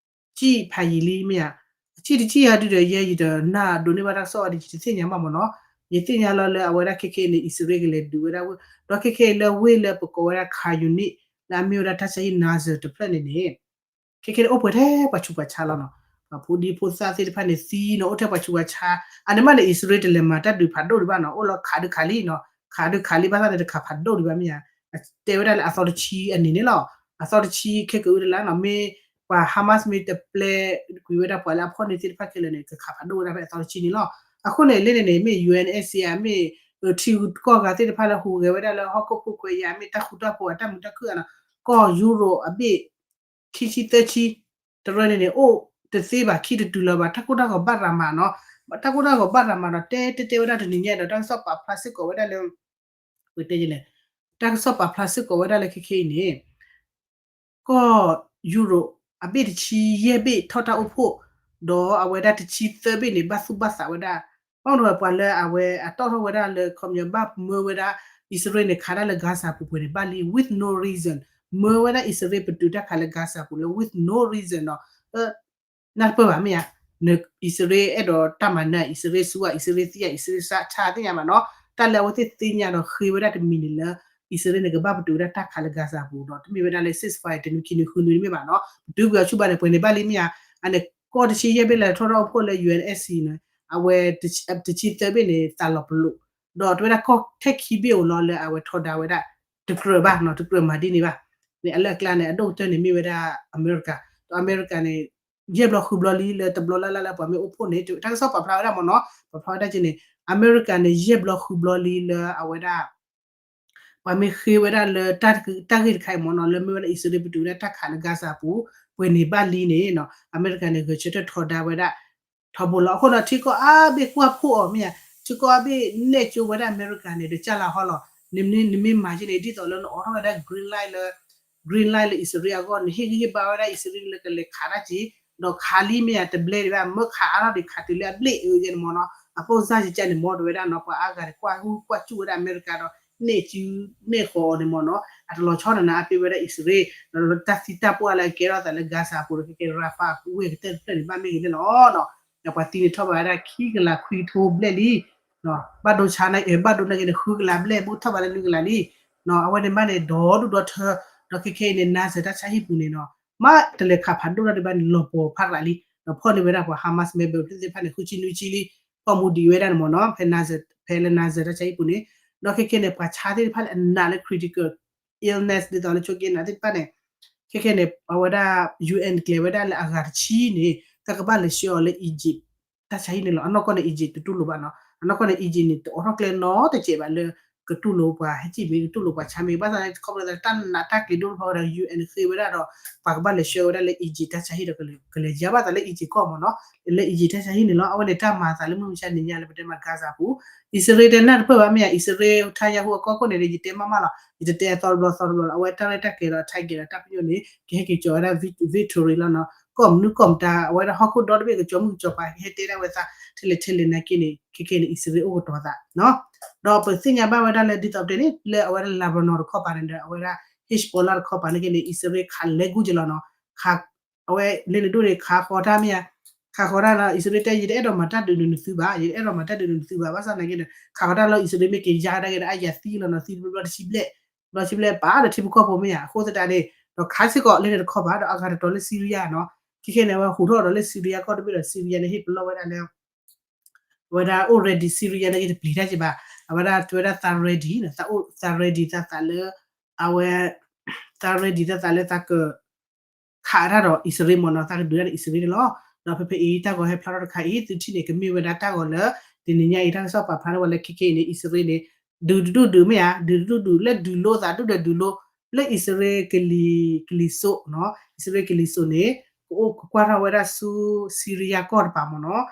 စံၣ်ဖးယံာ်လံမ့ၢ်ဧါ, အစံၣ်တစံၣ်ယၤဒုဒီး ယဲယတနၢ်ဒိးန့ၢ်ဘၣ်တၢ်ကစီၣ်အီၤဒီး ယတသ့ၣ်ညါဘၣ်မ့ၢ်နီၤ, ယသ့ၣ်ညါလီၤလၢအဝဲဒၣ်ခဲခဲအံၤန့ၣ် အံၣ်စရ့လးကလဲၤဒုးဝဲဒၣ်ဝ့ၢ်, ဒီးခဲခဲအံၤလၢဝ့ၢ်လၢပကိးဝဲဒၣ် Khan Younis လၢအမ့ၢ်ဝဲဒၣ်တၢ်ဆါဟံၣ် Nasser တဖျၢၣ်န့ၣ်န့ၣ် ခဲခဲန့ၣ်အိၣ်ပှဲၤထဲပှၤဆူးပှၤဆါလီၤနီၤ, ပှၤဖိဒံဖိသၣ်သ့ၣ်တဖၣ်န့ၣ်သံနီၤ အိၣ်ထဲပှၤဆူးပှၤဆါ, အန့ၣ်မးန့ၣ် အံၣ်စရ့လးတလဲၤမၤတၢ်ဒုးဖးဒိၣ်ဒံးဘၣ်နီၤ, အိၣ်လီၤခးဒုးခးလံနီၤ, ခးဒုးခးလံ ဘၣ်ဆၣ်န့ၣ်တခးဖးဒိၣ်ဒံးဘၣ်မ့ၢ်ဧါ, တဲဝဲဒၣ်လၢအသီတဆံအနံၤန့ၣ်လီၤ, အသီတဆံခဲကနံၣ်အံၤတလါနီၤ, မ့ၢ်ပှၤ Hamas မ့ၢ်တပျဲကွံာ်ဝဲဒၣ်ပှၤလၢအဖီၣ်န့ၢ်သ့ၣ်တဖၣ်ခဲလၢာ်န့ၣ် ကခးဖးဒိၣ်ဝဲဒၣ်ဖဲအသီတဆံန့ၣ်လီၤ, အဃိန့ၣ်လၢန့ၣ်န့ၣ် မ့ၢ် ယူအန်ၣ်အ့ၣ်စံၣ် မ့ၢ် ထံဂုၤကီၢ်ဂၤသ့ၣ်တဖၣ်လၢဟူးဂဲၤဝဲဒၣ်လၢဟီၣ်ခိၣ်ဖှိၣ်ခွဲးယာ် မ့ၢ်တၢ်ဃူတၢ်ဖိးအတၢ်မုာ်တၢ်ခုၣ်ဧါနီၤ, ကီၢ်ယူရိးအဘ့ၣ် ခံဆံသၢဆံ တရၢန့ၣ်န့ၣ် အိၣ်တသ့ဘၣ် ခံတတုၤလီၤဘၣ် တၢ်ကိၢ်တၢ်ဂီၤဘၣ်ရၤမးနီၤ, တၢ်ကိၢ်တၢ်ဂီၤဘၣ်ရၤမးနီၤ တဲတဲတဲဝဲဒၣ်တနံၤညါဒီး တၢ်ကစီၣ်ပာ်ဖျါစ့ၢ်ကီးဝဲဒၣ်လၢ ပတဲလဲၣ်, တၢ်ကစီၣ်ပာ်ဖျါစ့ၢ်ကီးဝဲဒၣ်လၢခဲခဲအံၤန့ၣ် ကီၢ်ယူရိးအဘ့ၣ်တဆံယဲၢ်ဘ့ၣ်ထီၣ်တၢ်အိၣ်ဖှိၣ်, ဒီးအဝဲဒၣ်တဆံသၢဘ့ၣ်န့ၣ် ဘၣ်သူၣ်ဘၣ်သးဝဲဒၣ်, ဘၣ်မနုၤပှၤလၢအဝဲအတီၣ်ထီၣ်ဝဲဒၣ်လၢခီပညီဘၣ်မၢဝဲဒၣ် အံၣ်စရ့လးန့ၣ် ခးတၢ်လၢ Gaza ပူၤပှဲၤန့ၣ်ဘၣ်လံ with no reason, မၢဝဲဒၣ်အံၣ်စရ့လးပတုာ်တၢ်ခးလၢ Gaza ပူၤလၢ with no reason ဒီး နၢ်တပၢၢ်ဘၣ်မ့ၢ်ဧါ, အံၣ်စရ့လးအဲၣ်ဒိးတၢ်မၤနၢၤ အံၣ်စရ့လးဆူအံၣ်စရ့လးသံ အံၣ်စရ့လးဆါသ့ၣ်ညါဘၣ်နီၤ, တၢ်လၢအဝဲသ့ၣ်သ့ၣ်ညါဒီးဃ့ဝဲဒၣ်တမံၤန့ၣ်လၢ အံၣ်စရ့လးန့ၣ် ကဘၣ်ပတုာ်ဝဲဒၣ်တၢ်ခးလၢ Gaza ပူၤဒီး တမ့ၢ်ဝဲဒၣ်လၢ ceasefire တနွံခံနွံဃုနွံတမ့ၢ်ဘၣ်နီၤ, ပတုာ်ကွံာ်အီၤဆူၣ်ဘၣ်န့ၣ် ပှဲၤန့ၣ်ဘၣ်လံမ့ၢ်ဧါ, အန့ၣ်ကီၢ်တဆံယဲၢ်ဘ့ၣ်လၢထီၣ်ထီၣ်အိၣ်ဖှိၣ်လၢ ယူအန်ၣ်အ့ၣ်စံၣ်န့ၣ် အဝဲတဆံသၢဘ့ၣ်န့ၣ် သးလီၤပလိာ်, ဒီးတဝဲဒၣ်ကီၢ်ထဲခံဘ့ၣ်အိၣ်လီၤလၢအဝဲထီဒါဝဲဒၣ် တကြၢးဘၣ်နီၤ တကြၢးမၤဒ်န့ၣ်ဘၣ်, န့ၣ်အလၢအကျါန့ၣ် အဒိၣ်ကတၢၢ်န့ၣ်မ့ၢ်ဝဲဒၣ်အမဲရကၤ, ဒီးအမဲရကၤန့ၣ် ယဲၢ်ဘျီဃုဘျီလံလၢတဘျီလၢ်လၢ်လၢပှၤမ့ၢ်အိၣ်ဖှိၣ်န့ၣ် တၢ်ကစီၣ်ပာ်ဖျါဝဲဒၣ်မ့ၢ်နီၤ, ပာ်ဖျါဝဲဒၣ်က့န့ၣ် အမဲရကၤန့ၣ် ယဲၢ်ဘျီဃုဘျီလံလၢအဝဲဒၣ် ပှၤမ့ၢ်ဃ့ဝဲဒၣ်လၢတၢ်ဂ့ၢ်တခါအံၤမ့ၢ်နီၤ လၢမ့ၢ်ဝဲဒၣ်အံၣ်စရ့လးပတုာ်ဝဲဒၣ်တၢ်ခးလၢ Gaza ပူၤ ပှဲၤန့ၣ်ဘၣ်လံန့ၣ်နီၤ အမဲရကၤန့ၣ် ဂဲၤဆၢထၢၣ်ထီဒါဝဲဒၣ် ထီဘိလီၤ. အဃိဒီးထံကီၢ်အါဘ့ၣ်ကွၢ်ဖှိၣ်အီၤမ့ၢ်ဧါ, ထံကီၢ်အါဘ့ၣ်နဲၣ်ကၠိဝဲဒၣ်အမဲရကၤန့ၣ် ဒီးကၢ်လၢဟီလီၤ, နမ့ၢ်မၤယဲန့ၣ် ဒ်သိးလၢနအိးထီၣ်ဝဲဒၣ် green light လၢ green light လၢအံၣ်စရ့လးအဂီၢ် နဟ့ၣ်ဂံၢ်ဟ့ၣ်ဘါဝဲဒၣ်အံၣ်စရ့လးလၢကလဲၤခးတၢ်က့ၤ, ဒီးခးလံမ့ၢ်ဧါ တဘျဲဒံးဘၣ် မၢခးအါထီၣ်ဒံးခးတုၤလၢအဘျဲၣ်အၢယဲန့ၣ်မ့ၢ်နီၤ, အပိၢ်စၢ်ယကၢ်န့ၣ်မ့ၢ်တဝဲဒၣ်နီၤ ပှၤအါဂၤန့ၣ် ကွၢ်ဟုၣ်ကွၢ်စူၣ်ဝဲဒၣ်အမဲရကၤဒီး နဲၣ်စုနဲၣ်ဃီၤအီၤန့ၣ်မ့ၢ်နီၤ အတလီၤဆီတနၤအါပ့ၤဝဲဒၣ်အံၣ်စရ့လး ဒီးတၢ်သံတၢ်ပှၢ်လၢအကဲထီၣ်သးလၢ Gaza ပူၤဒီး ခဲကဲ Rafah ဝ့ၢ်ကတၢၢ်တဖျၢၣ်န့ၣ် ဘၣ်မ့ၢ်ဂ့ၤန့ၣ်လီၤ. ဒီးပှၤသံန့ၣ်ထီၣ်ဘးဝဲဒၣ်ခံကလးခွံကထိဘျဲၣ်လံ, ဘၣ်ဒိဆါန့ၣ် ဘၣ်ဒိန့ၣ်က့ၤန့ၣ် ဃုကလးဘျဲၣ် ဘူးထီၣ်ဘးလၢနွံကလးလံ, အဝဲန့ၣ်မးန့ၣ် ဒီဒူၣ်ဒီထၢ, ဒီးခဲခဲအံၤန့ၣ် Nasser တၢ်ဆါဟံၣ်ပူၤန့ၣ်နီၤ မ့ၢ်တလဲၤခးဖးဒိၣ်တၢ်ဒံးဘၣ်န့ၣ် လီၤပှီၤဖးရးလံ, ဒီးဖီၣ်န့ၢ်ဝဲဒၣ်ပှၤ Hamas member သ့ၣ်တဖၣ်န့ၣ် ဃုဆံနွံဆံလံ, ဖီၣ်မူဒံးဝဲဒၣ်န့ၣ်မ့ၢ်နီၤ ဖဲ Nasser ဖဲလၢ Nasser တၢ်ဆါဟံၣ်ပူၤန့ၣ်, ဒီးခဲခဲန့ၣ် ပှၤဆါသ့ၣ်တဖၣ်လၢအနာ်လၢ critical illness ဒ်သိးလၢဆိက့နၤသ့ၣ်တဖၣ်န့ၣ်, ခဲခဲန့ၣ် အဝဲဒၣ် ယူအန် ကျဲၤဝဲဒၣ်လၢအဂၤတဆံန့ၣ် တၢ်ကဘၣ်လဲၤဆှၢအီၤလၢ Egypt တၢ်ဆါဟံၣ်န့ၣ်လီၤ. အနီၢ်ကီၢ်န့ၣ် Egypt တတူၢ်လိာ်ဘၣ်နီၤ, အနီၢ်ကီၢ်န့ၣ် Egypt န့ၣ် တအိးထီၣ်ကျဲနီတစဲးဘၣ်လၢ ကတူၢ်လိာ်ပှၤဟဲကံၣ်မ့ၢ် ကတူၢ်လိာ်ပှၤဆါမ့ၢ် ဘၣ်ဆၣ်န့ၣ် ခီဖျိလၢတၢ်နာ်တၢ်ကျံၤဒိၣ်တဖၣ်ဝဲဒီး ယူအန် ဃ့ဝဲဒၣ်ဒီး ပှၤကဘၣ်လဲၤဆှၢဝဲဒၣ်လၢ Egypt တၢ်ဆါဟံၣ်ဒီး ကလဲၤယါဘၣ်သးလၢ Egypt ကီၢ်မ့ၢ်နီၤ, လၢ Egypt တၢ်ဆါဟံၣ်န့ၣ်လီၤ. အဝဲန့ၣ်တၢ်မၤသးလၢမုၢ်မဆါနံၤညါလၢပတဲမး Gaza ပူၤ, အံၣ်စရ့လးတဲနၢ်တပၢၢ်ဘၣ်မ့ၢ်ဧါ, အံၣ်စရ့လး ထါယၤဟူအကီၢ်ခိၣ်န့ၣ် ယတဲမးမးလီၤ, ယတတဲအသီတဘျီသီတဘျီလီၤ. အဝဲတၢ်ရဲၣ်တၢ်ကျဲၤဒီး target ဒီးတၢ်ပညိၣ်န့ၣ် ကဟဲက့ၤကီၤဝဲဒၣ် victory လီၤနီၤ, ကီၢ်မနုၤကီၢ်မတၤ အဝဲဒၣ်ဟီၣ်ခိၣ်ဒီတဘ့ၣ်ကကၠီမုၢ်ကကၠီပၤ ကဟဲတဲဒၣ်ဝဲသး ထဲလဲၣ်ထဲလဲၣ်နာ်က့န့ၣ် ခဲခဲန့ၣ် အံၣ်စရ့လးအိၣ်ကတီၤသးနီၤ. ဒီးပသ့ၣ်ညါဘၣ်ဝဲဒၣ်လၢ ဒ်သိးပတဲန့ၣ် လၢအဝဲဒၣ် Lebanon တခီပၤန့ၣ်ဒီး အဝဲဒၣ် Hezbollah တခီပၤန့ၣ်က့န့ၣ် အံၣ်စရ့လးခးလဲၤကူၣ်က့ၤလီၤနီၤ, ခး အဝဲလၢနဒိၣ်န့ၣ် ခးဃီၤတၢ်မ့ၢ်ဧါ, ခးဃီၤတၢ်လီၤ အံၣ်စရ့လးတဲယတအဲၣ်ဒိးမၤတၢ်ဒုးနသုဘၣ်, ယတအဲၣ်ဒိးမၤတၢ်ဒုးနသုဘၣ်, ဘၣ်ဆၣ်နာ်က့န့ၣ် ခးဃီၤတၢ်လီၤ အံၣ်စရ့လးမ့ၢ်က့ၤယါဒၣ်က့ၤဒီး အါယၤသံလီၤနီၤ, သံတဘျီတဘျီတဆံဘျဲၣ်, ဘျီတဆံဘျဲၣ်ပာ်ဒီးထံဖိကီၢ်ဖိမ့ၢ်ဧါ, အဃိသတးန့ၣ် ဒီးခးစ့ၢ်ကီးလၢန့ၣ်တခီပၤ ဒီးအဂၤတတီၤလၢ Syria နီၤ, ခဲခဲန့ၣ် အဝဲဟူးထီၣ်ဒီးလၢ Syria ကီၢ်တဘ့ၣ်ဒီး Syria န့ၣ် ဟ့ၣ်ပလီၢ်ဝဲဒၣ်လၢ အဝဲဒၣ်အိၣ် ready Syria န့ၣ် ယတပျံၤတၢ်က့ၤဘၣ်, အဝဲဒၣ်တဲဝဲဒၣ်သး ready နီၤ, သးအိၣ်သး ready သးသးလၢ အဝဲ သး ready သးသးလၢသးက ခးတၢ်ဒီးအံၣ်စရ့လးမ့ၢ်နီၤ, သးကဒုးတၢ်ဒီးအံၣ်စရ့လးန့ၣ်လီၤ. ဒီးဖဲဖဲအံၤတၢ်ဂီၤဟဲဖျါထီၣ်တခါအံၤ သုထံၣ်န့ၣ် ကမ့ၢ်ဝဲဒၣ်တၢ်ဂီၤလၢ တနံၤညါအံၤ တၢ်ကစီၣ်ပာ်ဖျါထီၣ်ဝဲလၢခဲခဲအံၤန့ၣ် အံၣ်စရ့လးန့ၣ် ဒုးတဒူၣ်ဒုးမ့ၢ်ဧါ, ဒုးတဒူၣ်ဒုး လၢဒုးလိသးဒူၣ်ဒီးဒုးလိ လၢအံၣ်စရ့လးကလံၤစိးနီၤ, အံၣ်စရ့လးကလံၤစိးန့ၣ် ကအိၣ်ကကွၢ်ထီၣ်ဝဲဒၣ်ဆူ Syria ကီၢ်တပၤမ့ၢ်နီၤ.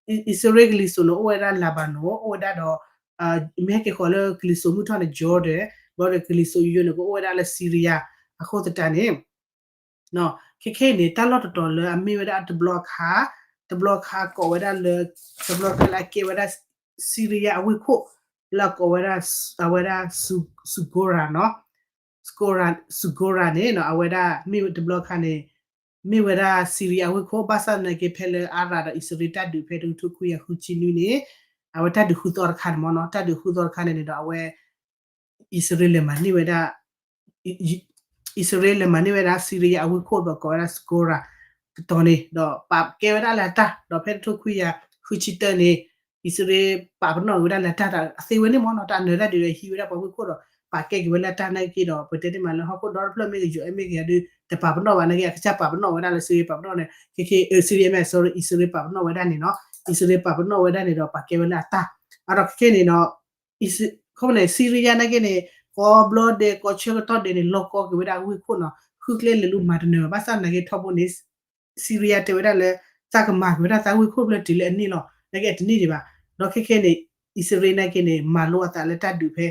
အံၣ်စရ့လးကလံၤစိးန့ၣ် အိၣ်ဝဲဒၣ် Lebanon အိၣ်ဝဲဒၣ်ဒီး မ့ၢ်ဟဲက့ၤဃီၤလၢကလံၤစိးမုၢ်ထီၣ်န့ၣ် Jordan, ဘျီဒီးကလံၤစိးယိယိန့ၣ် ကအိၣ်ဝဲဒၣ်လၢ Syria အဃိသတးန့ၣ် ခဲခဲအံၤန့ၣ် တၢ်လီၢ်တတီၤလၢအမ့ၢ်ဝဲဒၣ်တဘျီခါ, တဘျီခါကိးဝဲဒၣ်လၢ, တဘျီခါလၢအကဲဝဲဒၣ် Syria အဝ့ၢ်ခိၣ် လၢအကိးဝဲဒၣ် အဝဲဒၣ် Sugora နီၤ, Sugora, Sugora န့ၣ်နီၤ အဝဲဒၣ်မ့ၢ်တဘျီခါန့ၣ် မ့ၢ်ဝဲဒၣ် Syria အဝ့ၢ်ခိၣ် ဘၣ်ဆၣ်သနာ်က့ ဖဲလၢအါရၤဒီးအံၣ်စရ့လးတၢ်ဒုးဖဲတကထိခွံကယၤဃုဆံနွံန့ၣ် အဝဲတၢ်ဒုးဃုသီတခါန့ၣ်မ့ၢ်နီၤ, တၢ်ဒုးဃုသီတခါန့ၣ်န့ၣ်ဒီး အဝဲ အံၣ်စရ့လးလဲၤမၤန့ၢ်ဝဲဒၣ် အံၣ်စရ့လးလဲၤမၤန့ၢ်ဝဲဒၣ် Syria အဝ့ၢ်ခိၣ်ဒီးကိးဝဲဒၣ် Sugora တတီၤန့ၣ် ဒီးပာ်ကဲဝဲဒၣ်လၢအတၢ် ဒီးဖဲတကထိခွံကယၤဃုဆံတၢန့ၣ် အံၣ်စရ့လးပာ်ပနီၣ်က့ၤဝဲဒၣ်လၢအတၢ် အသ့ဝဲန့ၣ်မ့ၢ်နီၤ, တၢ်နၢၤတၢ်ဒုးဒီးဟံးဝဲဒၣ်ပှၤဝ့ၢ်ခိၣ်ဒီး ပာ်ကဲက့ၤဝဲလၢအတၢ်နာ်က့ဒီး ပတဲတ့ၢ်မးလၢဟီၣ်ခိၣ်ဒီတဖျၢၣ်မ့ၢ်ဂ့ၤ ယိၤအဲၣ်မ့ၢ်ဂ့ၤဒီး တပာ်ပနီၣ်ဘၣ်နာ်က့ အကစၢ်ပာ်ပနီၣ်ဝဲဒၣ်လၢ Syria ပာ်ပနီၣ်န့ၣ် ခဲခဲ Syria မ့ၢ် sorry အံၣ်စရ့လးပာ်ပနီၣ်ဝဲဒၣ်န့ၣ်နီၤ, အံၣ်စရ့လးပာ်ပနီၣ်ဝဲဒၣ်န့ၣ်ဒီးပာ်ကဲဝဲလၢအတၢ် အဒီးခဲခဲန့ၣ်နီၤ အဃိန့ၣ် Syria နာ်က့န့ၣ် ကိးဘျီဒဲး ကိးဆၢကတီၢ်ဒဲးန့ၣ် လီၤကီက့ၤဝဲဒၣ်ဝ့ၢ်ခိၣ်နီၤ, ဃုကျဲလဲၤလူၤမၤတနၢၤဘၣ်, ဘၣ်ဆၣ်သနာ်က့ထီဘိန့ၣ် Syria တဲဝဲဒၣ်လၢ သးကမၤက့ၤဝဲဒၣ်သးဝ့ၢ်ခိၣ်ဖျၢၣ်တုၤလၢအန့ၢ်လီၤ, နာ်က့အတန့ၢ်ဒံးဘၣ်, ဒီးခဲခဲန့ၣ် အံၣ်စရ့လးနာ်က့န့ၣ် မၤလိအသးလၢတၢ်ဒုးဖဲ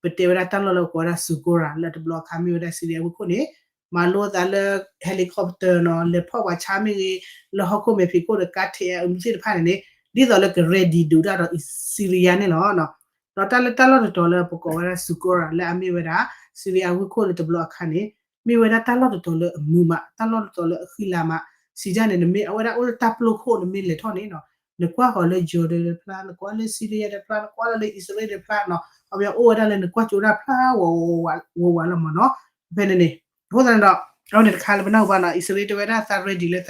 ပတဲဝဲဒၣ်တၢ်လီၢ်လၢကိးဝဲဒၣ် Sugora လၢတဘျီအခါမ့ၢ်ဝဲဒၣ် Syria အဝ့ၢ်ခိၣ်န့ၣ် မၤလိအသးလၢ helicopter နီၤ, လဲၤဖီၣ်ပှၤဆါမ့ၢ်ဂ့ၤ, လၢဟီၣ်ခိၣ်မဲာ်ဖံးခိၣ်ဒီးကါထဲးအမုၢ်သ့ၣ်တဖၣ်န့ၣ်န့ၣ် ဒ်သိးလၢက ready ဒုးတၢ်ဒီး Syria န့ၣ်လီၤ. ဒီးတၢ်လၢတၢ်လီၢ်တတီၤလၢပကိးဝဲဒၣ် Sugora လၢအမ့ၢ်ဝဲဒၣ် Syria အဝ့ၢ်ခိၣ်လၢတဘျီအခါန့ၣ် မ့ၢ်ဝဲဒၣ်တၢ်လီၢ်တတီၤလၢအမုာ်မး, တၢ်လီၢ်တတီၤလၢအဃံလၤမး, စံးတၢ်န့ၣ် နမ့ၢ်အဝဲဒၣ်အိၣ်လၢတၢ်ပျိခိၣ်နမ့ၢ်လဲၤထီၣ်န့ၣ်နီၤ, နကွၢ်ဃီၤလၢ Jordan တဖျါ, နကွၢ်လၢ Syria တဖျါ, နကွၢ်လၢ အံၣ်စရ့လးတဖျါနီၤ, အဝဲအိၣ်ဝဲဒၣ်လၢနကွၢ်ကၠိတၢ်ဖျါဝးဝးလီၤမ့ၢ်နီၤ, ဖဲန့ၣ်န့ၣ် အဃိသတးန့ၣ်ဒီး အဝဲန့ၣ်တခါလၢပနၢ်ဟူဘၣ်နီၤ, အံၣ်စရ့လးတဲဝဲဒၣ်သး ready လၢ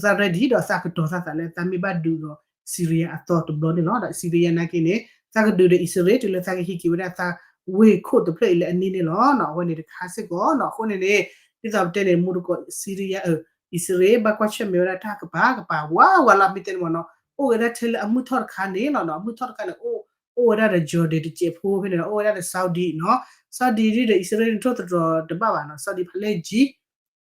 သး ready ဒီးသးကတီၤသးသးလၢသးမ့ၢ်ဘၣ်ဒုးဒီး Syria အသီတဘျီန့ၣ်လီၤ. ဒီး Syria နာ်က့န့ၣ် သးကဒုးဒီးအံၣ်စရ့လးတုၤလၢသးကဟံးက့ၤဝဲဒၣ်သးဝ့ၢ်ခိၣ်တဖျၢၣ်အံၤလၢအန့ၢ်န့ၣ်လီၤ. အဝဲန့ၣ်တခါစ့ၢ်ကီးနီၤ, အဃိန့ၣ်န့ၣ် ဒ်သိးပတဲန့ၣ် မူတကိး Syria အံၣ်စရ့လး ဘၣ်ကွၢ်ဆၢၣ်မဲာ်ဝဲဒၣ်တၢ်ကပၤကပၤဝးဝးလီၤ မ့ၢ်တဲန့ၣ်မ့ၢ်နီၤ, အိၣ်ဝဲဒၣ်ထဲလၢအမုၢ်ထီၣ်တခါန့ၣ်လီၤနီၤ, အမုၢ်ထီၣ်တခါန့ၣ် အိၣ်ဝဲဒၣ်ဒီး Jordan တစဲးဖိဖဲန့ၣ်ဒီး အိၣ်ဝဲဒၣ်ဒီး Saudi နီၤ, Saudi ဒ်ဒီးအံၣ်စရ့လးန့ၣ် ထိၣ်သတြီၤတဘၣ်ဘၣ်နီၤ, Saudi ဖးလဲၢ်ကံ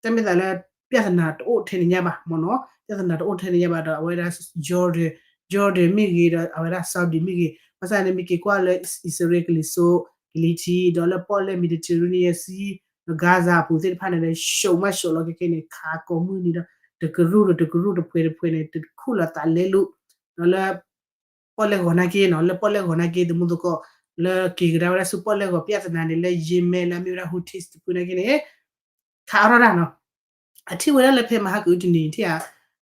တၢ်မ့ၢ်သးလၢ ပြဿနာတအိၣ်ထဲန့ၣ်ညါဘၣ်မ့ၢ်နီၤ, ပြဿနာတအိၣ်ထဲန့ၣ်ညါဘၣ်ဒီး အဝဲဒၣ် Jordan, Jordan မ့ၢ်ဂ့ၤဒီး အဝဲဒၣ် Saudi မ့ၢ်ဂ့ၤ, ဘၣ်ဆၣ်န့ၣ် မ့ၢ်က့ၤကွၢ်လၢအံၣ်စရ့လးကလံၤစိး ကလံၤထံး ဒီးလၢပီၣ်လဲၣ် Mediterranean Sea ဒီး Gaza အပူၤသ့ၣ်တဖၣ်န့ၣ်ဒီး ရှုံးမးရှုံးလီၤ ခဲခဲန့ၣ် ခးကိးမုၢ်နံၤဒီး တကရူၢ်ဒီးတကရူၢ်တဖှဲးတဖှဲးန့ၣ် တခူၣ်လီၤသးလဲလိာ်, ဒီးလၢ ပီၣ်လဲၣ်ဂီၤနာ်က့နီၤ, လၢပီၣ်လဲၣ်ဂီၤနာ်က့ သမူသကိး လၢက့ၤကဒါဝဲဒၣ်ဆူပီၣ်လဲၣ်ဂီၤ ပြဿနာန့ၣ် လၢ Yemen လၢအမ့ၢ်ဝဲဒၣ် Houthis တဖုနာ်က့န့ၣ် ခးအါထီၣ်တၢ်နီၤ, အထံၣ်ဝဲဒၣ်လၢဖဲမဟါကအုတနံၤထံၣ်ဧါ,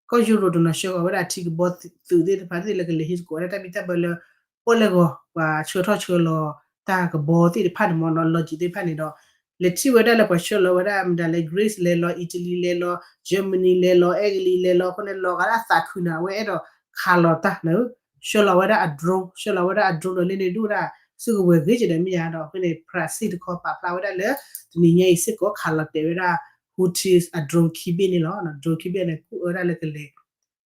ကီၢ်ယူရိၤတနီၤဆှၢဃီၤဝဲဒၣ်အထံကဘီသုးသ့ၣ်တဖၣ်သ့ၣ်လၢကလဲၤဟံးသကိးဝဲဒၣ်တၢ်ဘံၣ်တၢ်ဘၢလၢ ပီၣ်လဲၣ်ဂီၤ ပှၤဆှၢထီၣ်ဆှၢလီၤတၢ်ကဘီသ့ၣ်တဖၣ်န့ၣ်မ့ၢ်နီၤ, လီၢ်ကံၣ်သ့ၣ်တဖၣ်န့ၣ်ဒီး လဲၤထံၣ်ဝဲဒၣ်လၢပှၤဆှၢလီၤဝဲဒၣ်မတၤလဲၣ် Greece လဲၤလီၤ, Italy လဲၤလီၤ, Germany လဲၤလီၤ, Italy လဲၤလီၤ, အဃိန့ၣ် လီၤဂာ်ဒၣ်သးခုနီၤ, အဝဲအဲၣ်ဒိးခးလီၤတၢ်လၢ ဆှၢလီၤဝဲဒၣ်အ drone, ဆှၢလီၤဝဲဒၣ်အ drone ဒီးလၢန့ၣ်ဒုၣ်ဝဲဒၣ် စုကဝဲၤဂ့ၤကဒီးမ့ၢ်ဧါဒီး အဃိန့ၣ် ဖရၣ်စ့ၣ်တခီပာ်ဖျါဝဲဒၣ်လၢ တနံၤညါအံၤစ့ၢ်ကီး ခးလီၤတဲာ်ဝဲဒၣ် Houthis အ drone ခံဘ့ၣ်န့ၣ်လီၤ. drone ခံဘ့ၣ်န့ၣ် ကူၣ်အၢဒၣ်လၢကလဲၤ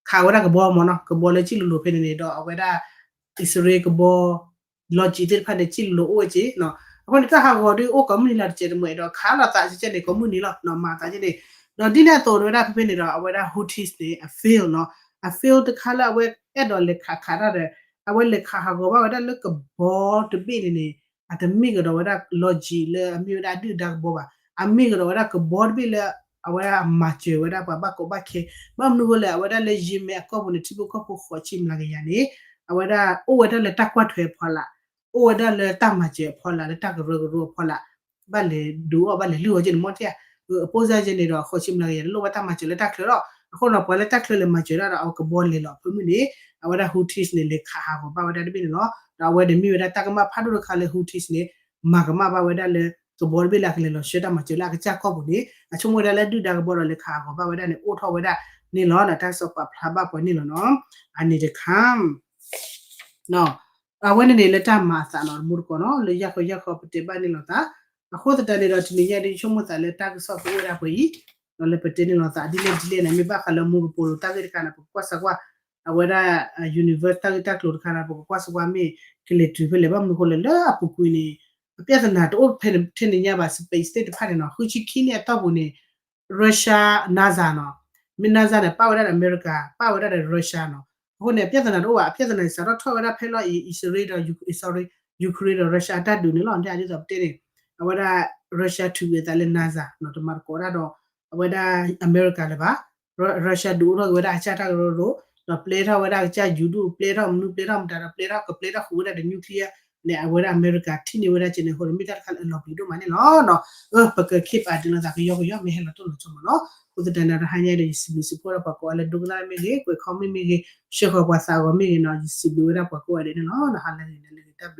ခးဝဲဒၣ်ကဘီမ့ၢ်နီၤ, ကဘီလၢကံၣ်လိၤလိၤဖဲန့ၣ်န့ၣ်ဒီး အဝဲဒၣ် အံၣ်စရ့လးကဘီ လီၢ်ကံၣ်သ့ၣ်တဖၣ်န့ၣ် ကံၣ်လိၤလိၤအိၣ်ဝဲက့နီၤ. အဃိန့ၣ် တၢ်ဟးဂီၤဒုးအိၣ်ကိးမုၢ်နံၤလီၤတစဲးတမှဲးဒီး ခးလီၤသးကဲန့ၣ် ကိးမုၢ်နံၤလီၤနီၤ, မၤသးကဲန့ၣ်. ဒီးဒ်န့ၣ်အသိးန့ၣ်ဝဲဒၣ်ဖဲဖဲန့ၣ်ဒီး အဝဲဒၣ် Houthis န့ၣ် အ fail နီၤ, အ fail တခါလၢအဝဲအဲၣ်ဒိးလဲၤခးခးတၢ်ဒီး အဝဲလဲၤခးဟးဂီၤဘၣ်ဝဲဒၣ်လၢကဘီတဘ့ၣ်န့ၣ်န့ၣ် အတမ့ၢ်ကဒီးဝဲဒၣ် လီၢ်ကံၣ်လၢအမ့ၢ်ဝဲဒၣ်အဒုၣ်ဒါကဘီဘၣ်. အမ့ၢ်ကဒီးဝဲဒၣ်ကဘီတဘ့ၣ်လၢ အဝဲဒၣ်မၤစၢၤဝဲဒၣ်ပှၤဘၣ်ကီဘၣ်ခဲ, ဘၣ်မနုၤဃိလဲၣ် အဝဲဒၣ်လၢ Yemen အကီၢ်ပူၤန့ၣ် ထံဖိကီၢ်ဖိဃိးဆံမျးကယၤန့ၣ် အဝဲဒၣ်အိၣ်ဝဲဒၣ်လၢတၢ်ကွၢ်ထွဲအဖီလာ်, အိၣ်ဝဲဒၣ်လၢတၢ်မၤစၢၤအဖီလာ် လၢတၢ်ကရၢကရိအဖီလာ်, ဘၣ်လဲၤဒုးအီၣ်ဘၣ်လဲၤလုၢ်အီၣ်ကဲန့ၣ်မ့ၢ်တၢ်, အပိၢ်စၢ်ကဲန့ၣ်ဒီး ဃိးဆံမျးကယၤန့ၣ် လိၣ်ဘၣ်တၢ်မၤစၢၤလၢတၢ်ချၢလီၤ. အဃိန့ၣ် ပှၤလၢတၢ်ချၢလဲၤမၤစၢၤဒၣ်ဒီး အကဘီလဲၤလီၤဖဲမုၢ်န့ၣ် အဝဲဒၣ် Houthis န့ၣ် လဲၤခးဟးဂီၤဘၣ်ဝဲဒၣ်တဘ့ၣ်န့ၣ်လီၤ. ဒီးအဝဲန့ၣ်မ့ၢ်ဝဲဒၣ်တၢ်ကမၣ်ဖးဒိၣ်တခါလၢ Houthis န့ၣ် မၤကမၣ်ဘၣ်ဝဲဒၣ်လၢ ကဘီတဘ့ၣ်လၢအကလဲၤလီၤဆှၢတၢ်မၤစၢၤလၢအကစၢ်ကီၢ်ပူၤန့ၣ် အဆိကမိၣ်ဝဲဒၣ်လၢဒုၣ်ဒါကဘီဒီးလဲၤခးဟးဂီၤဘၣ်ဝဲဒၣ်န့ၣ် အိၣ်ထီၣ်ဝဲဒၣ်န့ၣ်လီၤ. တၢ်ကစီၣ်ပာ်ဖျါဘၣ်ပှၤန့ၣ်လီၤနီၤ. အန့ၣ်တခါ နီၤ အဝဲန့ၣ်န့ၣ်လၢတၢ်မၤအသးနီၤ တမူတကိးနီၤ လၢယၢ်ဃီယၢ်ဃီပတဲဘၣ်န့ၣ်လိာ်သး, အဃိသတးန့ၣ်ဒီး တနံၤညါဒ်ယဆိကမိၣ်သးလၢတၢ်ကစီၣ်ကအိၣ်ဝဲဒၣ်ပှဲၤအံၤ, ဒီးလၢပတဲန့ၣ်လိာ်သး ဒ်လဲၣ်ဒ်လဲၣ်န့ၣ် မ့ၢ်ဘၣ်ဃးလၢမူကပိာ်လိၤတၢ်ဂ့ၢ်တခါန့ၣ် ပကကွၢ်စၢၤကွၢ်, အဝဲဒၣ် universe တၢ်ဂ့ၢ်တၢ်ကျိၤတခါန့ၣ် ပကကွၢ်စၢၤကွၢ်မ့ၢ် ကလဲၤတုၤဖဲလဲၣ် ဘၣ်မနုၤဃိလဲၣ် လၢအပူၤကွံာ်န့ၣ် အပြဿနာတအိၣ်ဖဲထဲန့ၣ်ညါဘၣ် space သ့ၣ်တဖၣ်န့ၣ်နီၤ ဃုဆံခံနံၣ်အတီၢ်ပူၤန့ၣ် Russia NASA နီၤ, မ့ၢ် NASA န့ၣ် ပၣ်ဝဲဒၣ်ဒီး America ပၣ်ဝဲဒၣ်ဒီး Russia နီၤ, အဃိန့ၣ် အပြဿနာတအိၣ်ဘၣ် အပြဿနာစးထီၣ်ထီၣ်ဝဲဒၣ်ဖဲလီၤ Israel ဒီး sorry Ukraine ဒီး Russia အတၢ်ဒုးန့ၣ်လီၤ ဒ်သိးပတဲန့ၣ်, အဝဲဒၣ် Russia ထုးကွံာ်အသးလၢ NASA နီၤ တမၤသကိးဒၣ်ဒီး အဝဲဒၣ် America လၢၤဘၣ်, Russia ဒုးအိၣ်ထီၣ်က့ၤဝဲဒၣ်အကစၢ်တၢ်ကရၢကရိ, ဒီးပျဲထီၣ်ဝဲဒၣ်အကစၢ်ယူၤဒုး ပျဲထီၣ်မနုၤ ပျဲထီၣ်မတၤဒီး ပျဲထီၣ်ကပျဲထီၣ်ဃုာ်ဝဲဒၣ်ဒီး nuclear န့ၣ် အဝဲဒၣ် America ထံၣ်န့ၢ်ဝဲဒၣ်က့န့ၣ်အဃိန့ၣ် မ့ၢ်တၢ်တခါလၢအလီၤပျံၤဒိၣ်မးန့ၣ်လီၤ. ပက keep အဒုးလိာ်သးကယီကယီ မ့ၢ်ဟဲလီၤတိၢ်လီၤဆီမးနီၤ, အဃိသတးန့ၣ် တဟါညါဒီး ယစံးဘျုးစံးဖှိၣ်ဒီးပှၤကိးဂၤလၢဒိကနၣ်မ့ၢ်ဂ့ၤ ကွဲး comment မ့ၢ်ဂ့ၤ ဆှၢဃီၤပှၤသးအဂီၤမ့ၢ်ဂ့ၤနီၤ ယစံးဘျုးဝဲဒၣ်ပှၤကိးဂၤဒဲးန့ၣ်လီၤ. ဟါလၢဂ့ၤန့ၣ်လၢဂ့ၤတၢ်